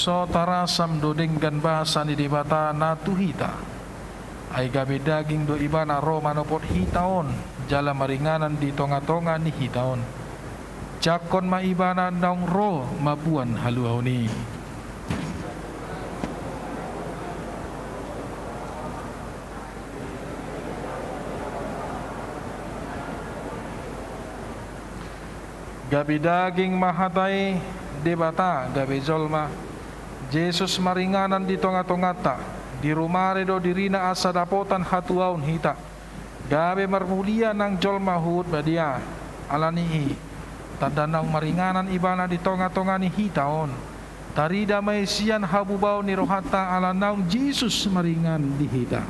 So tarasam do denggan basa ni Debata na tu hita. Ai gabe daging do Ibana ro manopot hita on, jala maringanan di tonga-tonga ni hita on. Jangkon ma Ibana naung ro mamboan haluaon i. Gabe daging ma hata i, Debata gabe jolma. Jesus maringanan di tonga-tonganta, dirumare do dirina asa dapotan hatuaon hita. Gabe marmulia nang jolma huhut badia. Alani i, tanda naung maringanan Ibana di tonga-tonga ni hita on, tarida ma i sian habubaon ni rohanta ala naung Jesus maringan di hita.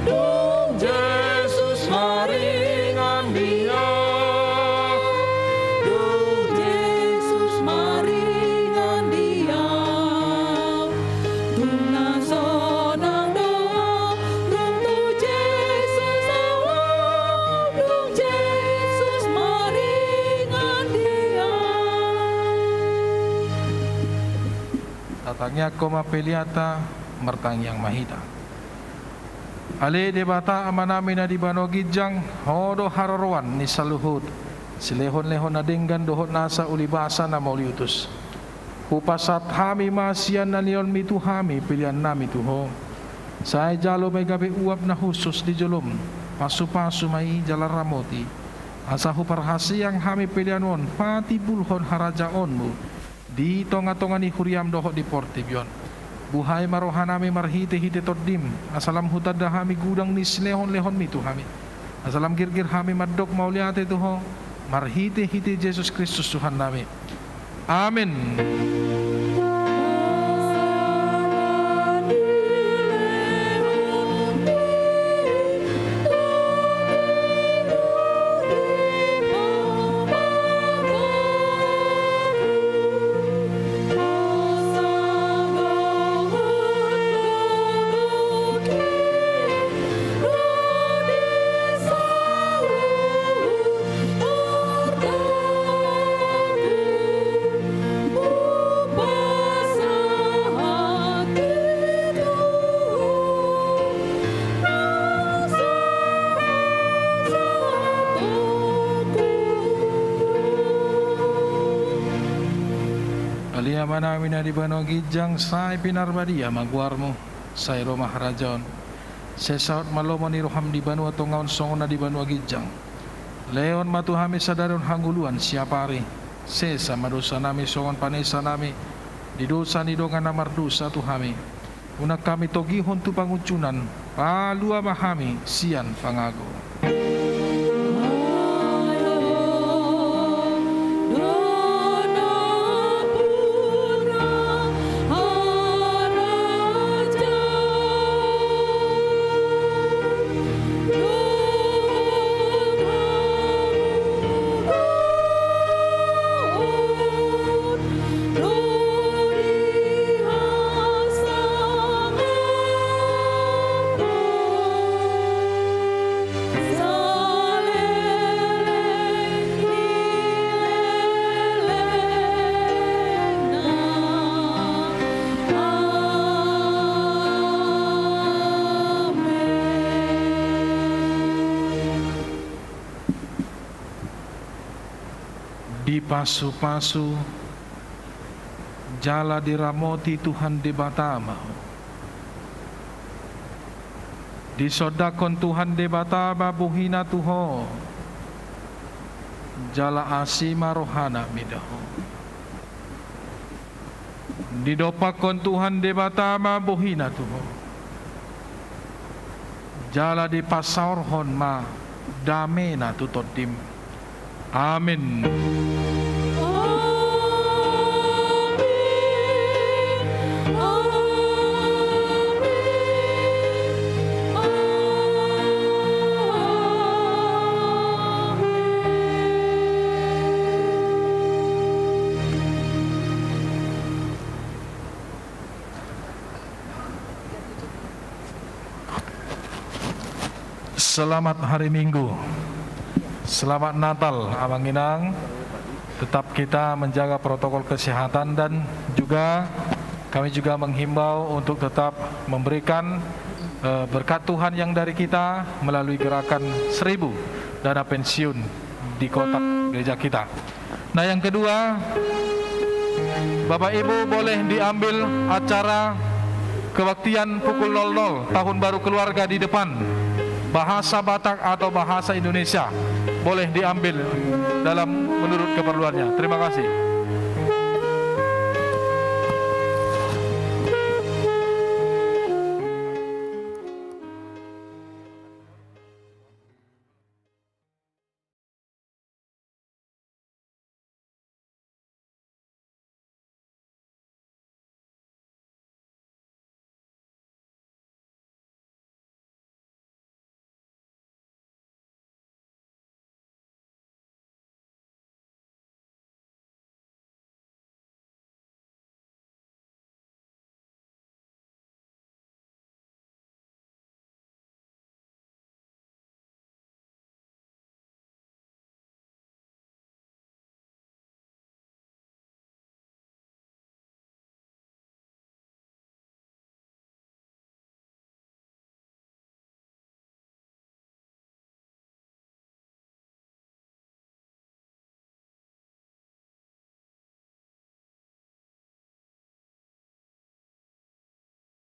Dung Jesus maringan di au. Dung Jesus maringan di au. Dung na sonang do au, dung tu Jesus au. Dung Jesus maringan di au. Tatangiangkon ma peleanta, martangiang ma hita. Ale Debata Amanami na di banua ginjang, Ho do haroroan ni saluhut silehon-lehon na denggan dohot nasa ulibasa na mauliutus. Hupasahat hami ma sian na nilehonMi tu hami peleannami tu Ho. Sai jalo ma i gabe uap na hushus di jolom, pasu-pasu ma i jala ramoti, asa huparhaseang hami pelean on patimbulhon harajaonMu di tonga-tonga ni huriaM dohot di portibi on. Buhai ma rohanami marhite-hite TondiM, asa lam hutanda hami godang ni silehon-lehonMi tu hami, asa lam girgir hami mandok mauliate tu Ho, marhite-hite Jesus Kristus Tuhannami. Amen. Ale Amanami na di banua ginjang, sai pinarbadia ma goarMu, sai ro ma harajaonMu. Sai saut ma lomo ni rohaM di banua tonga on songon na di banua ginjang. Lehon ma tu hami sadari on hangoluan siapari. Sesa ma dosanami songon panesanami di dosa ni dongan na mardosa tu hami. Unang hami togihon tu pangunjunan, palua ma hami sian pangago. Dipasu-pasu jala diramoti Tuhan Debata ma ho. Disondangkon Tuhan Debata ma bohiNa tu ho, jala asi ma rohaNa mida ho. Didompakkon Tuhan Debata ma bohiNa tu ho, jala dipasaorhon ma dameNa tu tondim. Amen. Amen. Selamat hari Minggu. Selamat Natal, Amang Inang. Tetap kita menjaga protokol kesehatan dan juga kami juga menghimbau untuk tetap memberikan, eh, berkat Tuhan yang dari kita melalui gerakan seribu dana pensiun di kotak gereja kita. Nah, yang kedua, Bapak Ibu boleh diambil acara kebaktian pukul nol nol, Tahun Baru Keluarga di depan. Bahasa Batak atau bahasa Indonesia boleh diambil dalam menurut keperluannya. Terima kasih.